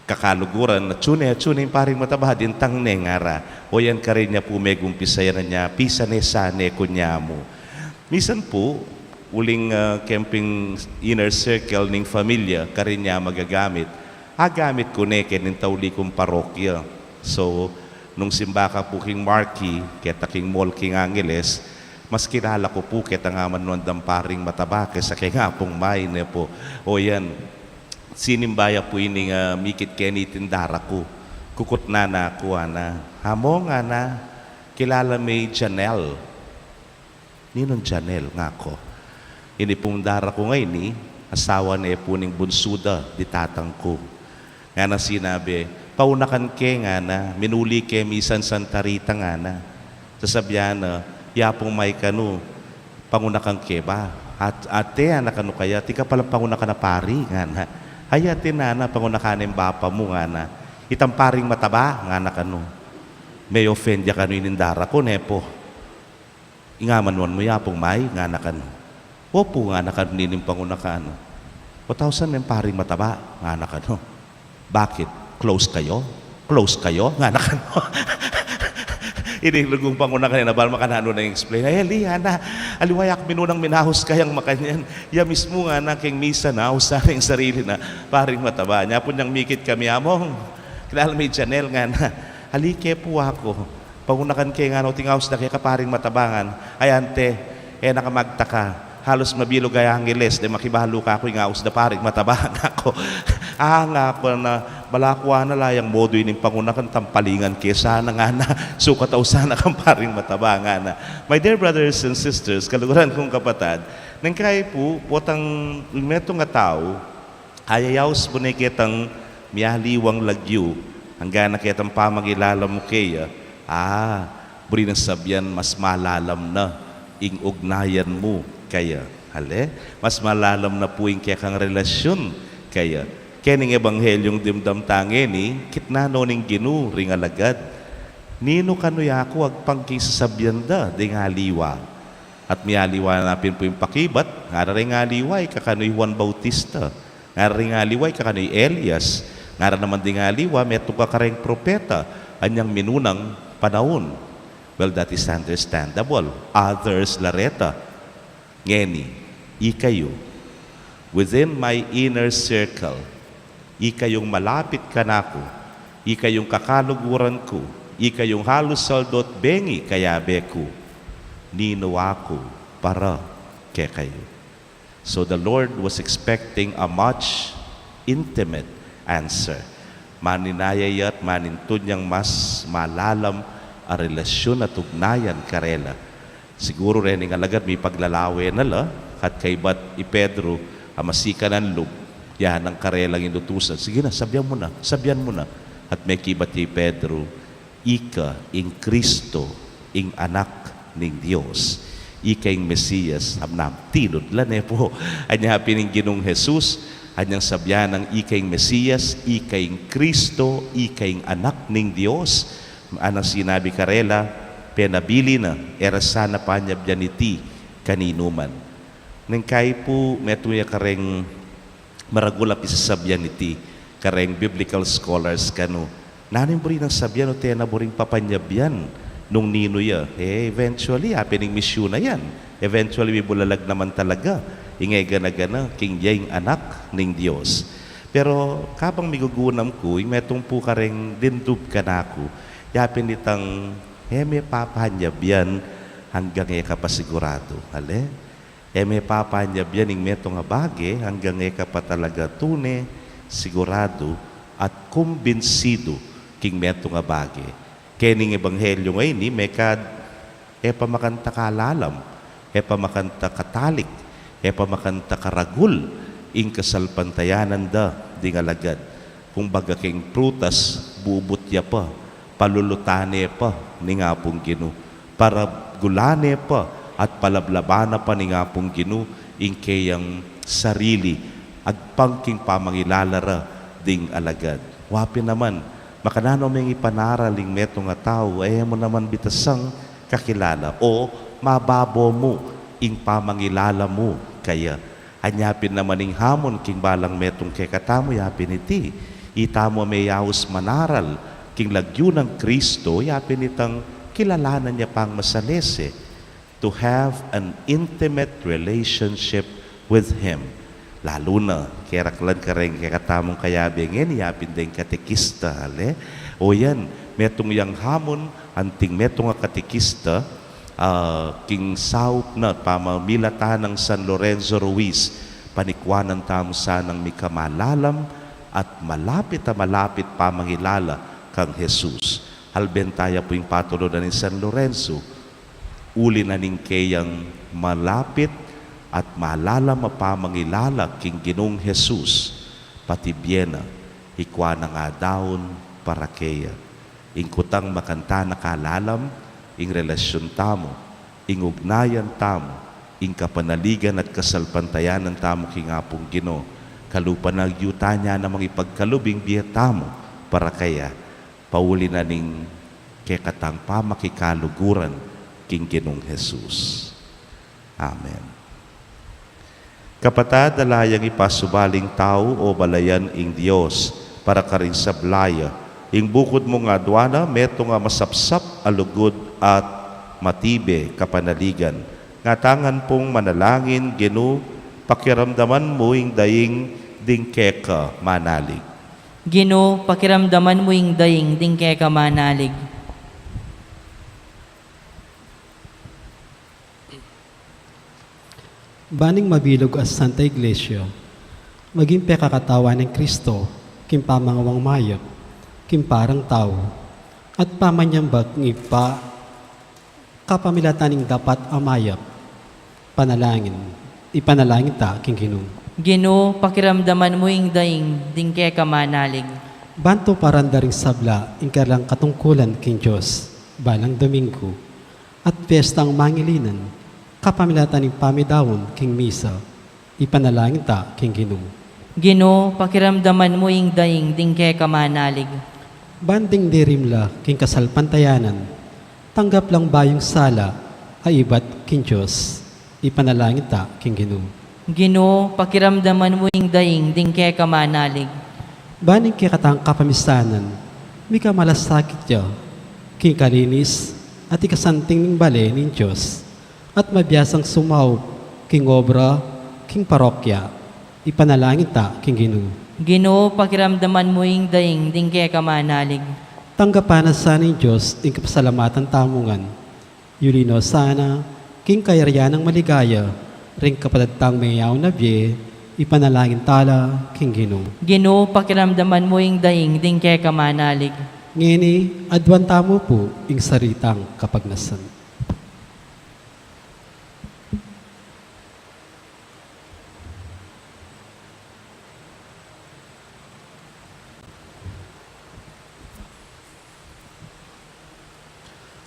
kakaluguran, atsu ne, atsu ne ing paring mataba, dintang ne," ngara. O yan karin ya pu megumpisaya na nya, pisa ne sa ne kunyamu. Misan pu, uling, ah, keng inner circle ning familia, karin ya magagamit. Agamit ku ne keni ning tauli kung parokya. So, nung simba ka pu king marquee, keta king mall king Angeles, mas kilala ku pu keta ngamanuan dang paring mataba kesa keng Apung May ne pu. O yan, sinimba ya pu ining, ah, mikit keni king daraku. Kukutnan na ku, ana, "Among," ngana, "kilala me i Janelle?" "Ninung Janelle?" ngaku. "Ini pung daraku ngeni, asawa ne pu ning bunsu da di tatang ku." Ngana sinabi, "Pangunakan ke," ngana, "minuli ke misan Santa Rita," ngana. Sasabian na, i Apung May kanu, "Pangunakan ke ba?" "At, ate," ngana kanu, "kaya tika palang pangunakan a pari," ngana. "Ay, ate," ngana, "pangunakan ne ing bapa mu," ngana. "Itang paring mataba?" ngana kanu. Me-offend ya kanu ining daraku ne pu. "Ing amanuan mu i Apung May?" ngana kanu. "Opu," ngana kanu nining pangunakan. "Pota ausan meng paring mataba?" ngana kanu. "Bakit? Close kayo? Close kayo?" ngana kanu. Ini lugud pangunakan, e na bal makananu nang explain. "Ay, ali," ngana, "aliwa ya ku minunang minaus kayang makanyan. Ya mismu," ngana, "keng misa nausan ne ing sarili na paring mataba." Nya pu nyang mikit kami, "Among, kilala me i Janelle?" ngana. "Ali ke pu," aku. "Pangunakan ke," ngana, "o tingaus da keka paring mataba," ngana. "Ay, ante, e na ka magtaka. Halus mabilug a Angeles de makibalu kaku ing aus da paring mataba," ngaku. "Ah," ngaku, "na, balaku," ngana, "la yang modo ining pangunakan, tampalingan ke sana," ngana. "Sukat au sana kang paring mataba," ngana. My dear brothers and sisters, kaluguran kung kapatad, neng kai pu, potang metung a tau, ayayaus mu ne ketang mialiwang lagyu, angga na ketang pamangilalam mu keya, ah, buri nang sabian mas malalam na ing ugnayan mu keya. Ale? Mas malalam na pu ing kekang relasyun keya. Kening ebanghelyu dimdam tang ngeni, kitnan no ning Ginu ring alagad, "Ninu kanu ya ku agpang king sasabian da ding aliwa?" At mialiwa na pin pu ing pakibat, ngara ring aliwa, "Ika kanu i Juan Bautista." Ngara ring aliwa, "Ika kanu i Elias." Ngara naman ding aliwa, "Metung ka kareng propeta anyang minunang panaun." Well, that is understandable. Others la reta. Ngeni, ikayu, within my inner circle, ikayung malapit kanaku, ikayung kakaluguran ku, ikayung halus aldo't bengi kayabe ku, ninu aku para kekayu? So the Lord was expecting a much intimate answer. Maninaya ya at manintud yang mas malalam a relasyun at ugnayan karela. Siguru rening alagad mipaglalawe na la, at kaybat i Pedro, a masikanan lub, ya nang karelang inutusan. "Sige na, sabian mu na, sabian mu na." At mekibat ya i Pedro, "Ika ing Kristo, ing Anak ning Dios. Ika ing Mesias." Amnam, tinud la ne pu. Anya pin ing Ginung Jesus, anyang sabian nang ika ing Mesias, ika ing Kristo, ika ing Anak ning Dios, anyang sinabi karela, "Penabili na, e ra sana panyabian iti kaninuman." Neng kai pu, metung ya kareng maragul a pisasabian iti kareng biblical scholars kanu, "Nanu ing buri nang sabian o tena buring papanyabian nung ninu ya?" E, eventually, apin ing misyun na yan. Eventually, mibulalag naman talaga ing e gana-gana king ya ing Anak ning Dios. Pero kabang migugunam ku, ing metung pu kareng dindub kanaku, yapin itang e me papanyabyan anggang e ka pa siguradu. Ale? E me papanyabyan ing metung a bage anggang e ka pa talaga tune, siguradu, at kumbinsidu king metung a bage. Kening ebanghelyo ngeni, mekad e pa makanta kalalam, e pa makanta katalik, e pa makanta karagul ing kasalpantayanan da ding alagad. Kumbaga king prutas, bubut ya pa, palulutan ne pa ning Apung Ginu, paragulan ne pa, at palablaban na pa ning Apung Ginu ing keyang sarili agpang king pamangilala ra ding alagad. Wa pin naman, makananu meng ipanaral ing metung a tau a e mu naman bitasang kakilala o mababo mu ing pamangilala mu kaya. Anya pin naman ing hamon king balang metung kekatamu, yapin iti, itamu a meyaus manaral king lagyu nang Kristo, yapin itang kilalanan ya pang masalese, to have an intimate relationship with Him. Lalu na, keraklan kareng kekatamung kayabe ngeni, yapin deng katekista, ale? O yan, metung yang hamon, anting metung a katekista, ah, king saup na pamamilatan nang San Lorenzo Ruiz, panikuanan tamu sanang mikamalalam at malapit a malapit pamangilala kang Jesus. Halben taya pu ing patulunan nang San Lorenzo, uli na ning keyang malapit at malalam a pamangilala king Ginung Jesus, pati bie na, ikua nang adaun para keya. Ing kutang makanta na kalalam ing relasyun tamu, ing ugnayan tamu, ing kapanaligan at kasalpantayanan tamu king Apung Ginu, kalupa na agyu ta ne namang ipagkalub ing bie tamu para keya, pauli na ning kekatang pamakikaluguran king Ginung Jesus. Amen. Kapatad, ala yang ipasubaling tau o balayan ing Dios para karing sabla ya. Ing bukud mung aduan na metung a masapsap a lugud at matibe kapanaligan. Ngatangan pung manalangin, Ginu, pakiramdaman mu ing daing ding keka manalig. Ginu, pakiramdaman mu ing daing ding keka manalig. Ban ing mabilug a Santa Iglesia maging pekakatawan nang Kristo king pamangawang mayap king parang tau at pamanyambag king Ibpa kapamilatan ning dapat a mayap. Panalangin. Ipanalangin ta king Ginu. Ginu, pakiramdaman mu ing daing ding keka manalig. Ban tuparan da ring sabla ing kanilang katungkulan king Dios balang Domingo at piyestang mangilinan kapamilatan ning pamidaun king misa. Ipanalangin ta king Ginu. Ginu, pakiramdaman mu ing daing ding keka manalig. Ban ding dirimla king kasalpantayanan, tanggap lang bayung sala a ibat king Dios. Ipanalangin ta king Ginu. Ginu, pakiramdaman mu ing daing ding keka manalig. Ban ing kekatang kapamisanan mikamalasakit ya king kalinis at ikasanting ning bale ning Dios at mabiasang sumaup king obra king parokya. Ipanalangin ta king Ginu. Ginu, pakiramdaman mu ing daing ding keka manalig. Tanggapan na sa ning Dios ing kapasalamatan tamu ngan. Yuli no sana king kayarian nang maligaya ring kapatad tang meyaun a bie. Ipanalangin ta la king Ginu. Ginu, pakiramdaman mu ing daing ding keka manalig. Ngeni, aduan tamu pu ing sarili tang kapagnasan.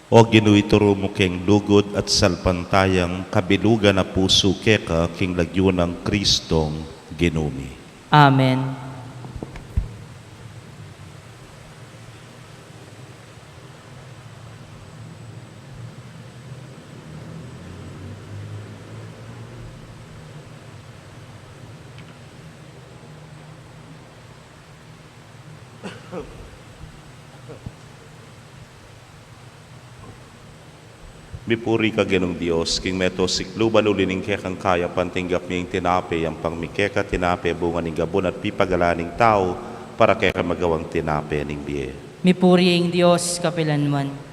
O Ginu, ituru mu keng lugud at salpantayang kabilugan a pusu keka king lagyu nang Kristong Ginu mi. Amen. Mipuri ka, Ginung Dios, king meto sikluban, uli ning kekang kayapan tinggap mi ing tinape, yampang mi keka, tinape bunga ning gabun at pipagalan ning tau, para keka magawang tinape ning bie. Mipuri ing Dios kapilanman.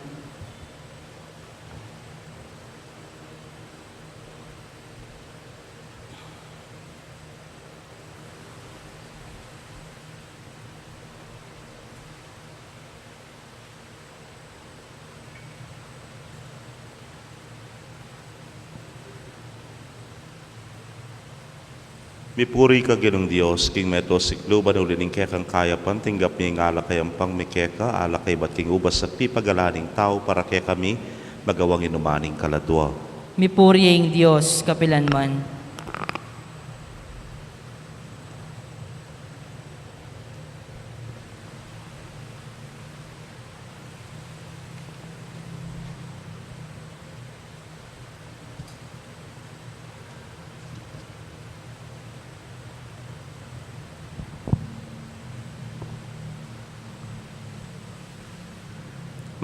Mipuri ka, Ginung Dios, king meto sikluban, uli ning kekang kayapan tinggap mi ing alak a yampang mi keka, alak a ibat king ubas at pipagalan ning tau, para kekami magawang inuman ning kaladua. Mipuri ing Dios kapilanman.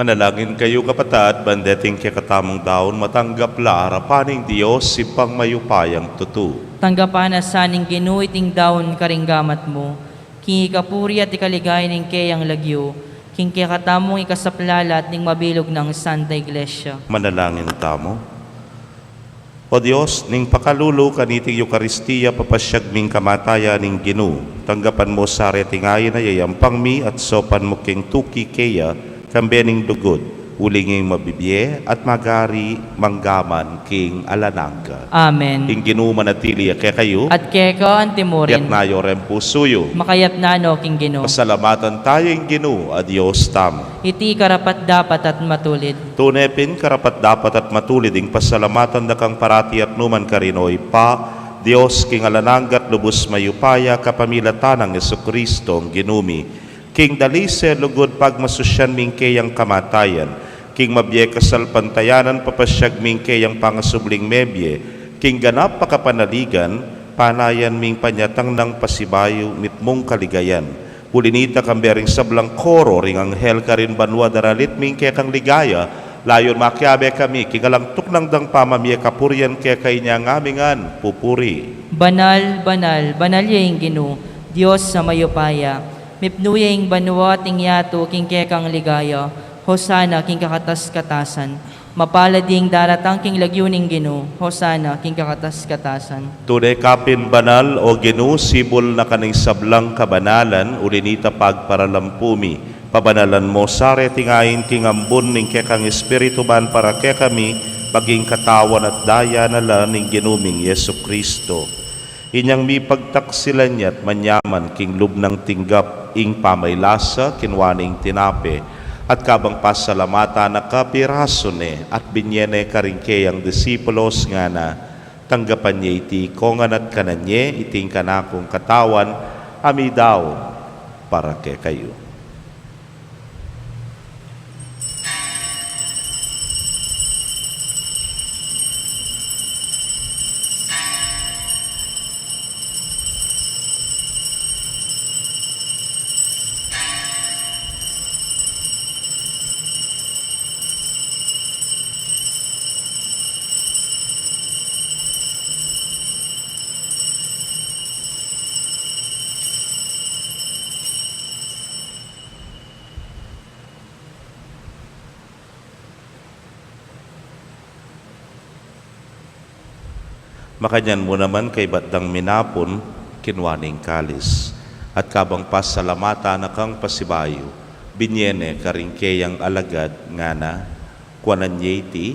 Manalangin kayu, kapatad, ban deting kekatamung daun matanggap la arapan ning Dios, Ibpang mayupayang tutu. Tanggapan na sa ning Ginu iting daun karing gamat mu, king ikapuri at ikaligaya ning keyang lagyu, king kekatamung ikasaplala at ning mabilug nang Santa Iglesia. Manalangin tamu. O Dios, ning pakalulu kaniting Eukaristia, papasyag ming kamatayan ning Ginu, tanggapan mu sa reting ain a yayampang mi at saupan mu king tuki keya, kambe ning lugud, uling ing mabibie at magari mangga man king alang angga. Amen. Ing Ginu manatili ya kekayu. At keka antimurin. Itas yu reng pusu yu. Makaitas no king Ginu. Pasalamatan taya ing Ginu a Dios tamu. Iti karapat-dapat at matulid. Tune pin karapat-dapat at matulid ing pasalamatan da kang parati at nukarin man, O Ibpa, Dios king alang angga at lubus mayupaya, kapamilatan nang Jesucristo a Ginu mi. King dalise, lugud, pagmasusyan mi ing keyang kamatayan, king mabie kasalpantayanan papasyag mi ing keyang pangasubling mebie, king ganap a kapanaligan, panayan mi ing panyatang nang pasibayu mitmung kaligayan. Uli na nita, kambe ring sablang koro ring anghel karin banua daralit mi ing kekang ligaya, layun makiabe kami king alang tuknang dang pamamie kapurian keka, inyang ami ngan pupuri. Banal, banal, banal ya ing Ginu, Dios a mayupaya. Mipnu ya ing banua at ing yatu king kekang ligaya. Hosana king kakatas-katasan. Mapalad ding daratang king lagyu ning Ginu. Hosana king kakatas-katasan. Tune ka pin banal, O Ginu, sibul na ka ning sablang kabanalan, uli na nita pagparalampu mi. Pabanalan mu sa reting ain king ambun ning kekang Espiritu ban para kekami maging katawan at daya na la ning Ginu ming Jesucristo. Inyang mipagtaksilan ya at manyaman king lub nang tinggap ing pamaylasa, kinua ne ing tinape, at kabang pasalamatan na ka, pirasu ne, at binye ne karing keyang disipulos, ngana: Tanggapan ye iti ikongan at kanan ye, iti ing kanakung katawan a midaun para kekayu. Makanyan mu naman, kaybat dang minapun, kinua ne ing kalis, at kabang pasalamatan na kang pasibayu, binye ne karing keyang alagad, ngana: Kuanan ye iti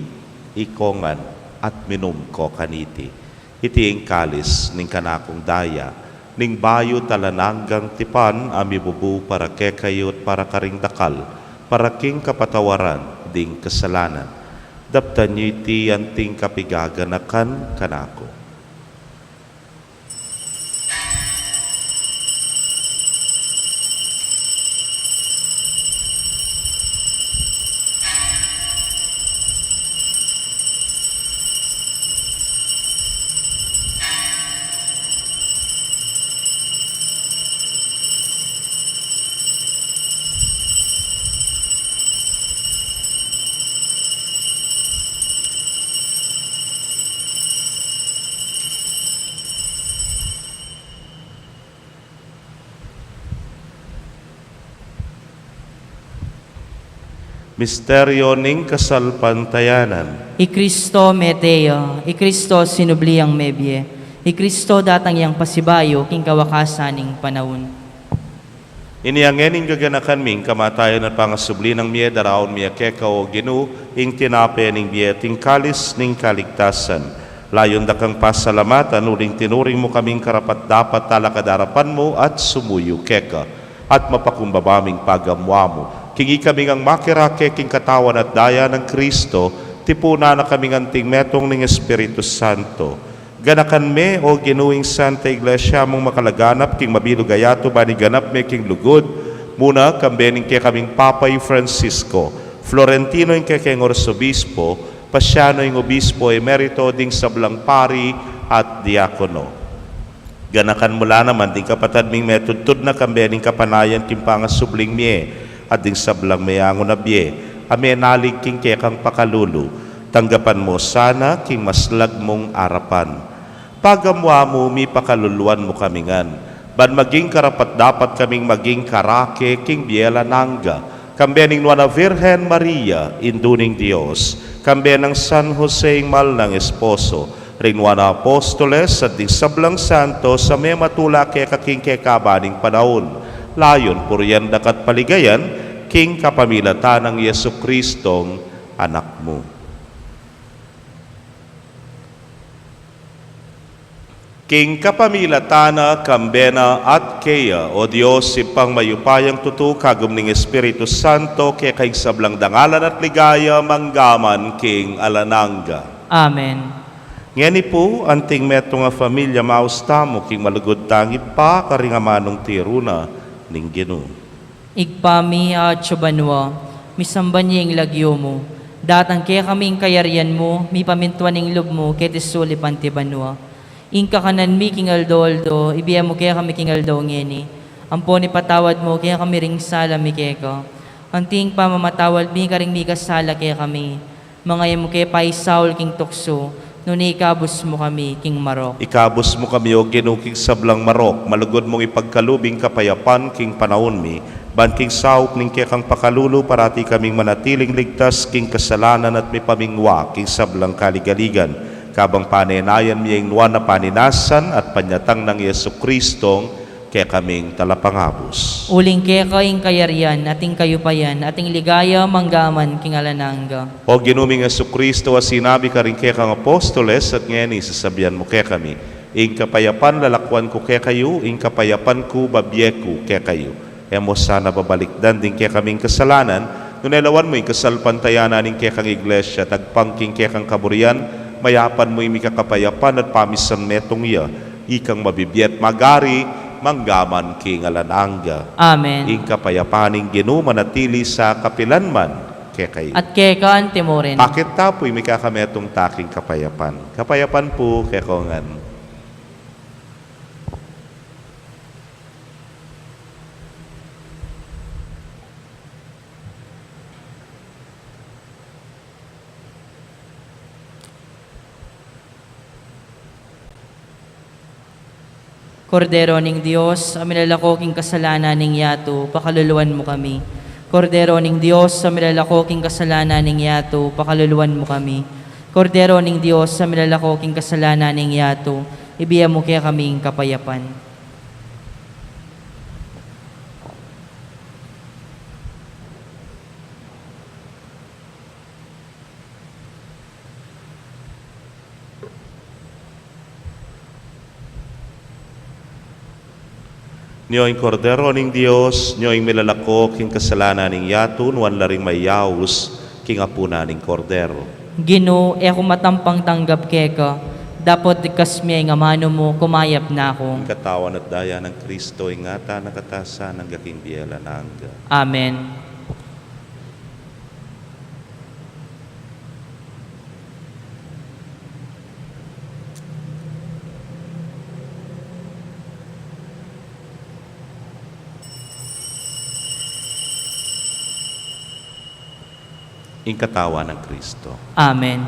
ikongan at minum ko kaniti. Iti ing kalis ning kanakung daya, ning bayu at alang anggang tipan, a mibubu para kekayu at para karing dakal, para king kapatawaran ding kasalanan. Daptan yu iti anting kapigaganakan kanaku. Misteryo ning kasalpantayanan. I Kristo mete ya, i Kristo sinubli yang mebie, i Kristo datang yang pasibayu king kawakasan ning panaun. Inya ngeni gaganakan mi ing kamatayan at pangasubli nang mie, daraun mi keka, o Ginu, ing tinape ning bie at ing kalis ning kaligtasan. Layun da kang pasalamatan uling tinuring mu kaming karapat-dapat talakad arapan mu at sumuyu keka. At mapakumbaba ming pagamuan mu king ikami ngang makirake king katawan at daya nang Kristo, tipunan na kaming anting metung ning Espiritu Santo. Ganakan me, o Ginu, ing Santa Iglesia mung makalaganap king mabilug a yatu, ban iganap me king lugud mu na, kambe ning kekaming Papa i Francisco, Florentino ing kekeng Arsobispo, Pasiano ing Obispo Emerito, ding sablang pari at diakono. Ganakan mu la naman ding kapatad ming metudtud na kambe ning kapanayan king pangasubling mie, at ding sablang meyangu na bie a menalig king kekang pakalulu. Tanggapan mu sana king maslag mung arapan. Pagamuan mu, mipakaluluan mu kami ngan, ban maging karapat-dapat kaming maging karake king bie alang angga, kambe ning Nuan a Virgen Maria, Indu ning Dios, kambe nang San Jose ing mal nang esposo, ring Nuan a Apostoles, at ding sablang santos a mematula keka king kekaban ning panaun, layun purian da ka at paligayan, king kapamilatan nang Jesucristong Anak mu. King kapamilatan na, kambe na, at keya, o Dios, Ibpang mayupayang tutu, kagum ning Espiritu Santo, keka ing sablang dangalan at ligaya, mangga man king alang angga. Amen. Ngeni pu, anting metung a familia, maus tamu king malugud tang Ibpa, karing amanung tiru na ning Ginu. Ibpa mi, atsu ka banua, misamban ya ing lagyu mu, datang kekami ing kayarian mu, mipamintuan ing lub mu keti sulip anti banua. Ing kakanan mi king aldo-aldo, ibie mu kekami king aldo ngeni. Ampon ipatawad mu kekami ring sala mi keka, anti ing pamamatawad mi karing mikasala kekami. Manga e mu ke paisaul king tuksu, nune ikabus mu kami king marok. Ikabus mu kami, o Ginu, king sablang marok, malugud mung ipagkalub ing kapayapan king panaun mi, ban king saup ning kekang pakalulu parati kaming manatiling ligtas king kasalanan at mipamingwa king sablang kaligaligan, kabang panenayan mi ing nuan a paninasan at panyatang nang Jesucristong kekaming talapangabus. Uling keka ing kayarian, at ing kayupayan, at ing ligaya, mangga man king alang angga. O Ginu ming Jesucristo, a sinabi karing kekang apostoles, at ngeni sasabian mu kekami, ing kapayapan lalakwan ku kekayu, ing kapayapan ku babie ku kekayu. E mu sana babalikdan ding kekaming kasalanan, nune lawan mu ing kasalpantayanan ning kekang Iglesia, tagpang king kekang kaburian, mayapan mu ing mikakapayapan at pamisan metung ya, ikang mabibie at magari, mangga man king alang angga. Amen. Ing kapayapan ning Ginu manatili sa kapilan man kekayu. At keka anti murin. Pakit ta pu ing mikakametung ta king kapayapan. Kapayapan pu kekongan. Kordero ning Dios, a milalako king kasalanan ning yatu, pakaluluan mu kami. Kordero ning Dios, a milalako king kasalanan ning yatu, pakaluluan mu kami. Kordero ning Dios, a milalako king kasalanan ning yatu, ibie mu kekami ing kapayapan. Nyo ing Kordero ning Dios, nyo ing milalako king kasalanan ning yatu, nuan la ring mayaus king apunan ning Kordero. Ginu, e ku matampang tanggap keka, dapot dikkas me ing amanu mu, kumayap na ku. Ing katawan at daya nang Kristo, ingatan na ka ta sa angga king bie alang angga. Amen. Ing katawan nang Kristo. Amen.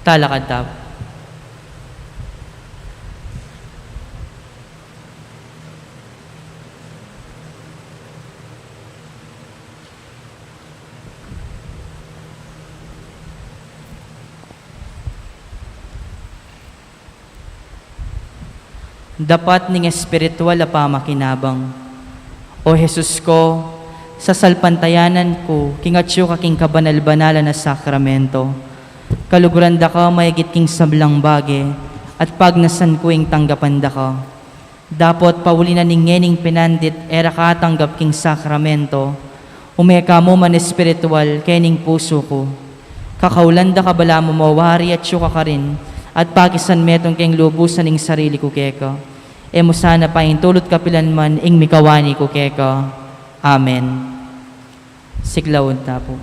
Talakad tayo. Dapat ning espiritual a pamakinabang. O Jesus ko, sasalpantayanan ku king atyu ka king kabanal-banalan a sakramento. Kaluguran da ka maigit king sablang bage, at pagnasan ku ing tanggapan da ka. Dapot pauli na ning ngening pinandit e ra ka atanggap king sakramento, ume ka mu man espiritual kening pusu ku. Kakaulan da ka balamu mawari atyu ka karin, at pakisan metung keng lubusan ing sarili ku keka. E mu sana paintulut kapilan man ing mikawani ku keka. Amen. Siklaud ta pu.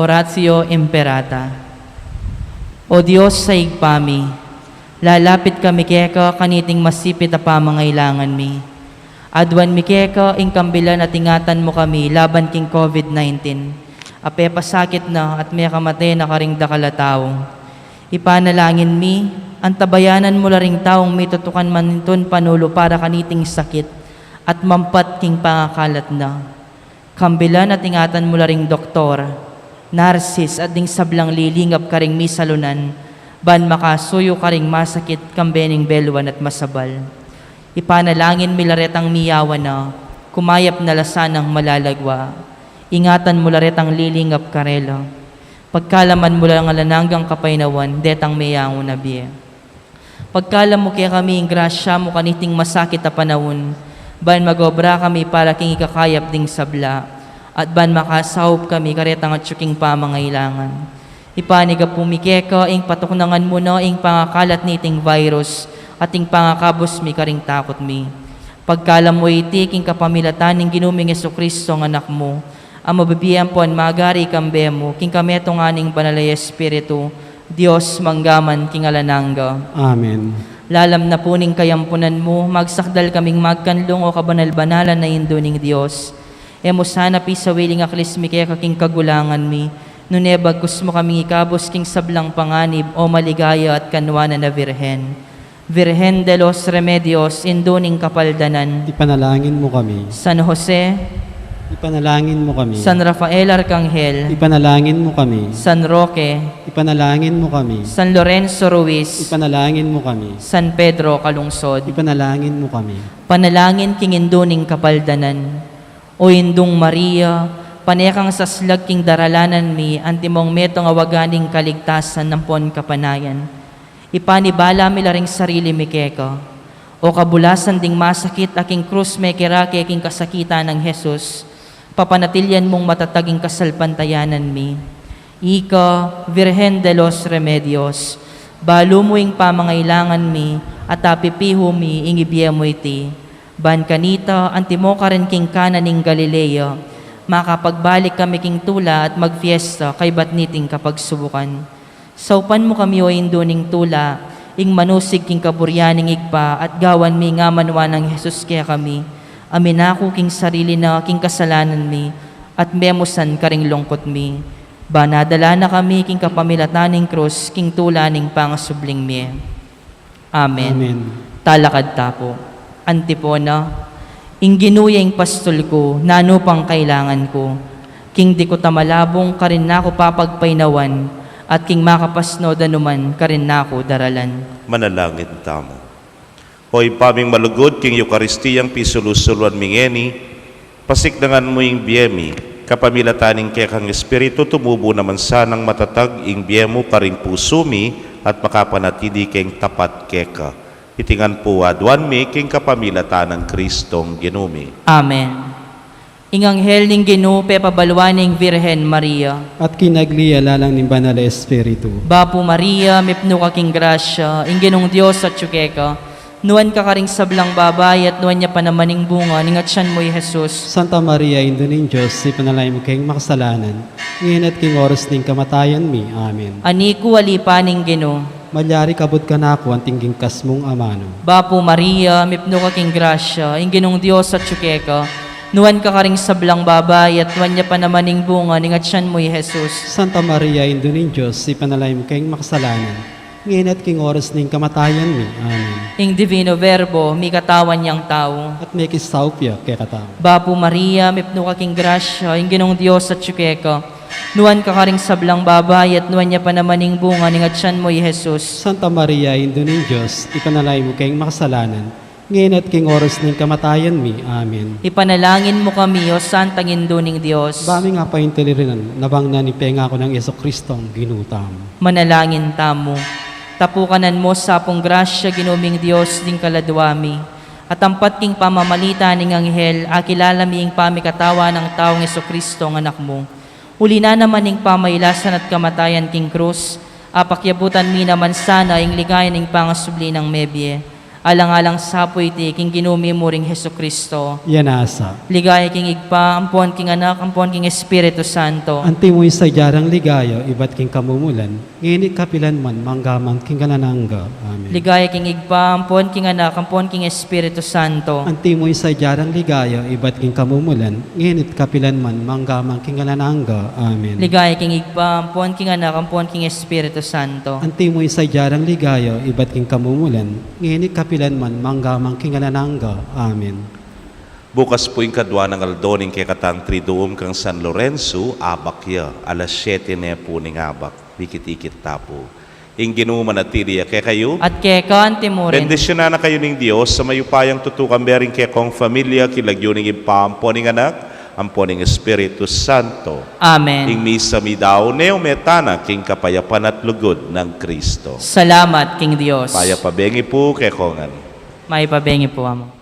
Oratio Imperata. O Dios a Ibpa mi, lalapit kami keka kaniting masipit a pamangailangan mi. Aduan mi keka ing kambilan at ingatan mu kami laban king COVID nineteen, a pepasakit na at mekamate na karing dakal a tau. Ipanalangin mi, antabayanan mu la ring taung mitutukan manintun panulu para kaniting sakit at mampat king pangakalat na. Kambilan at ingatan mu la ring doktor, narsis at ding sablang lilingap karing misalunan, ban makasuyu karing masakit kambe ning beluan at masabal. Ipanalangin mi la retang miyawan na, kumayap na la sanang malalagwa. Ingatan mu la retang lilingap karela. Pagkalaman mu la ing alang anggang kapaynawan detang meyangu na bie. Pagkalam mu kekami ing grasya mu kaniting masakit a panaun, ban mag-obra kami para king ikakayap ding sabla, at ban makasaup kami karetang atyu king pamangailangan. Ipanyawad mi keka ing patuknangan mu na ing pangakalat niting virus, at ing pangakabus mi karing takut mi. Pagkalam mu iti king kapamilatan ning Ginu ming Jesucristo a Anak mu, a mabibie ampon magari kambe mu, king kametungan ning Banal a Espiritu, Dios mangga man king alang angga. Amen. Lalam na pu ning kayampunan mu, magsakdal kaming magkanlung, o kabanal-banalan a Indu ning Dios. E mu sana pisawili ing aklis mi keka king kagulangan mi, nune bagkus mu kaming ikabus king sablang panganib, o maligaya at kanwanan a Virgen. Virgen de los Remedios, Indu ning Kapaldanan. Ipanalangin mu kami. San Jose. Ipanalangin mu kami. San Rafael Arcangel. Ipanalangin mu kami. San Roque. Ipanalangin mu kami. San Lorenzo Ruiz. Ipanalangin mu kami. San Pedro Calungsod. Ipanalangin mu kami. Panalangin king Indu ning Kapaldanan. O Indung Maria, pane kang saslag king daralanan mi, antimong metung a waga ning kaligtasan ampon kapanayan. Ipanibala mi la ring sarili mi keka. O kabulasan ding masakit a king krus mekerake king kasakitan nang Jesus, papanatilian mung matatag ing kasalpantayanan mi. Ika, Virgen de los Remedios, balu mu ing pamangailangan mi, at apipihu mi ing ibie mu iti. Ban kanita, antimo karin king Cana ning Galilea, makapagbalik kami king tula at magfiesta kaybat niting kapagsubukan. Saupan mu kami, o Indu ning tula, ing manusig king kaburian ning Ibpa, at gawan mi ing amanwa nang Jesus kekami, a minaku king sarili na king kasalanan mi, at memusan karing lungkut mi. Ban adala na kami king kapamilatan ning krus, king tula ning pangasubling mie. Amen. Amen. Talakad ta pu. Antipona. Ing Ginu ya ing pastul ku, nanu pang kailangan ku? King dikut a malabung karin na ku papagpainawan, at king makapasnud a numan karin na ku daralan. Manalangin tamu. O Ibpa ming malugud, king Eukaristiyang pisulu-suluan mi ngeni, pasiknangan mu ing bie mi, kapamilatan ning kekang Espiritu tumubu naman sanang matatag ing bie mu karing pusu mi at makapanatili keng tapat keka. Iti ngan pu aduan mi king kapamilatan nang Kristong Ginu mi. Amen. Ing anghel ning Ginu pepabaluan ing Virgen Maria. At kinagli ya lalang ning Banal a Espiritu. Bapu Maria, mipnu ka king grasya, ing Ginung Dios atyu keka. Nuan ka karing sablang babai, at nuan ya pa naman ing bunga ning atyan mu, i Jesus. Santa Maria, Indu ning Dios, ipanalangin mu keng makasalanan, ngeni at king oras ning kamatayan mi. Amen. Ani ku, alipan ning Ginu. Malyari kabud kanaku anting king kas mung amanu. Bapu Maria, mipnu ka king grasya, ing Ginung Dios atyu keka. Nuan ka karing sablang babai, at nuan ya pa naman ing bunga ning atyan mu, i Jesus. Santa Maria, Indu ning Dios, ipanalangin mu keng makasalanan, ngeni at king oras ning kamatayan mi. Amen. Ing Divino Verbo, mikatawan yang tau. At mekisaup ya kekatamu. Bapu Maria, mipnu ka king grasya, ing Ginung Dios atyu keka. Nuan ka karing sablang babai, at nuan ya pa naman ing bunga ning atyan mu, i Jesus. Santa Maria, Indu ning Dios, ipanalangin mu keng makasalanan, ngeni at king oras ning kamatayan mi. Amen. Ipanalangin mu kami, O Santang Indu ning Dios. Ba ming apaintili rinan, nabang na ning pengaku nang Jesucristo, Ginu tamu. Manalangin tamu. Tapukanan mu sa pung grasya, Ginu ming Dios, ding kaladua mi. At ampat king pamamalita ning anghel, akilala mi ing pamikatawan nang taung Jesucristo, ing Anak mu. Uli na naman ning pamailasan at kamatayan king krus, apakyabutan mi naman sana ing ligaya ning pangasubli nang mebie. Alang-alang sa pu iti king Ginu mi mu ring Jesucristo. Yan nasa. Ligaya king Ibpa, ampon king Anak, ampon king Espiritu Santo. Antimo ing sadya rang ligaya ibat king kamumulan, ngeni at kapilan man, mangga man king alang angga. Amen. Ligaya king Ibpa, ampon king Anak, ampon king Espiritu Santo. Antimo ing sadya rang ligaya ibat king kamumulan, ngeni at kapilan man, mangga man king alang angga. Amen. Ligaya king Ibpa, ampon king Anak, ampon king Espiritu Santo. Antimo ing sadya rang ligaya ibat king kamumulan, ngeni at kapilan man, mangga man king alang angga. Amen. Bukas pu ing kadua nang aldo ning kekatang Triduum kang San Lorenzo, abak ya, alas siyete ne pu ning abak, dikit-dikit ta pu. Ing Ginu manatili ya kekayu. At keka antimurin. Bendisyunan na kayu ning Dios a mayupayang tutukan, bering kekong familia, king lagyu ning Ibpa, ampo ning Anak, ampo ning Espiritu Santo. Amen. Ing misa mi dau ne, ume tana king kapayapan at lugud nang Kristo. Salamat king Dios. Payapa bengi pu kekongan. Mayap a bengi pu, Among.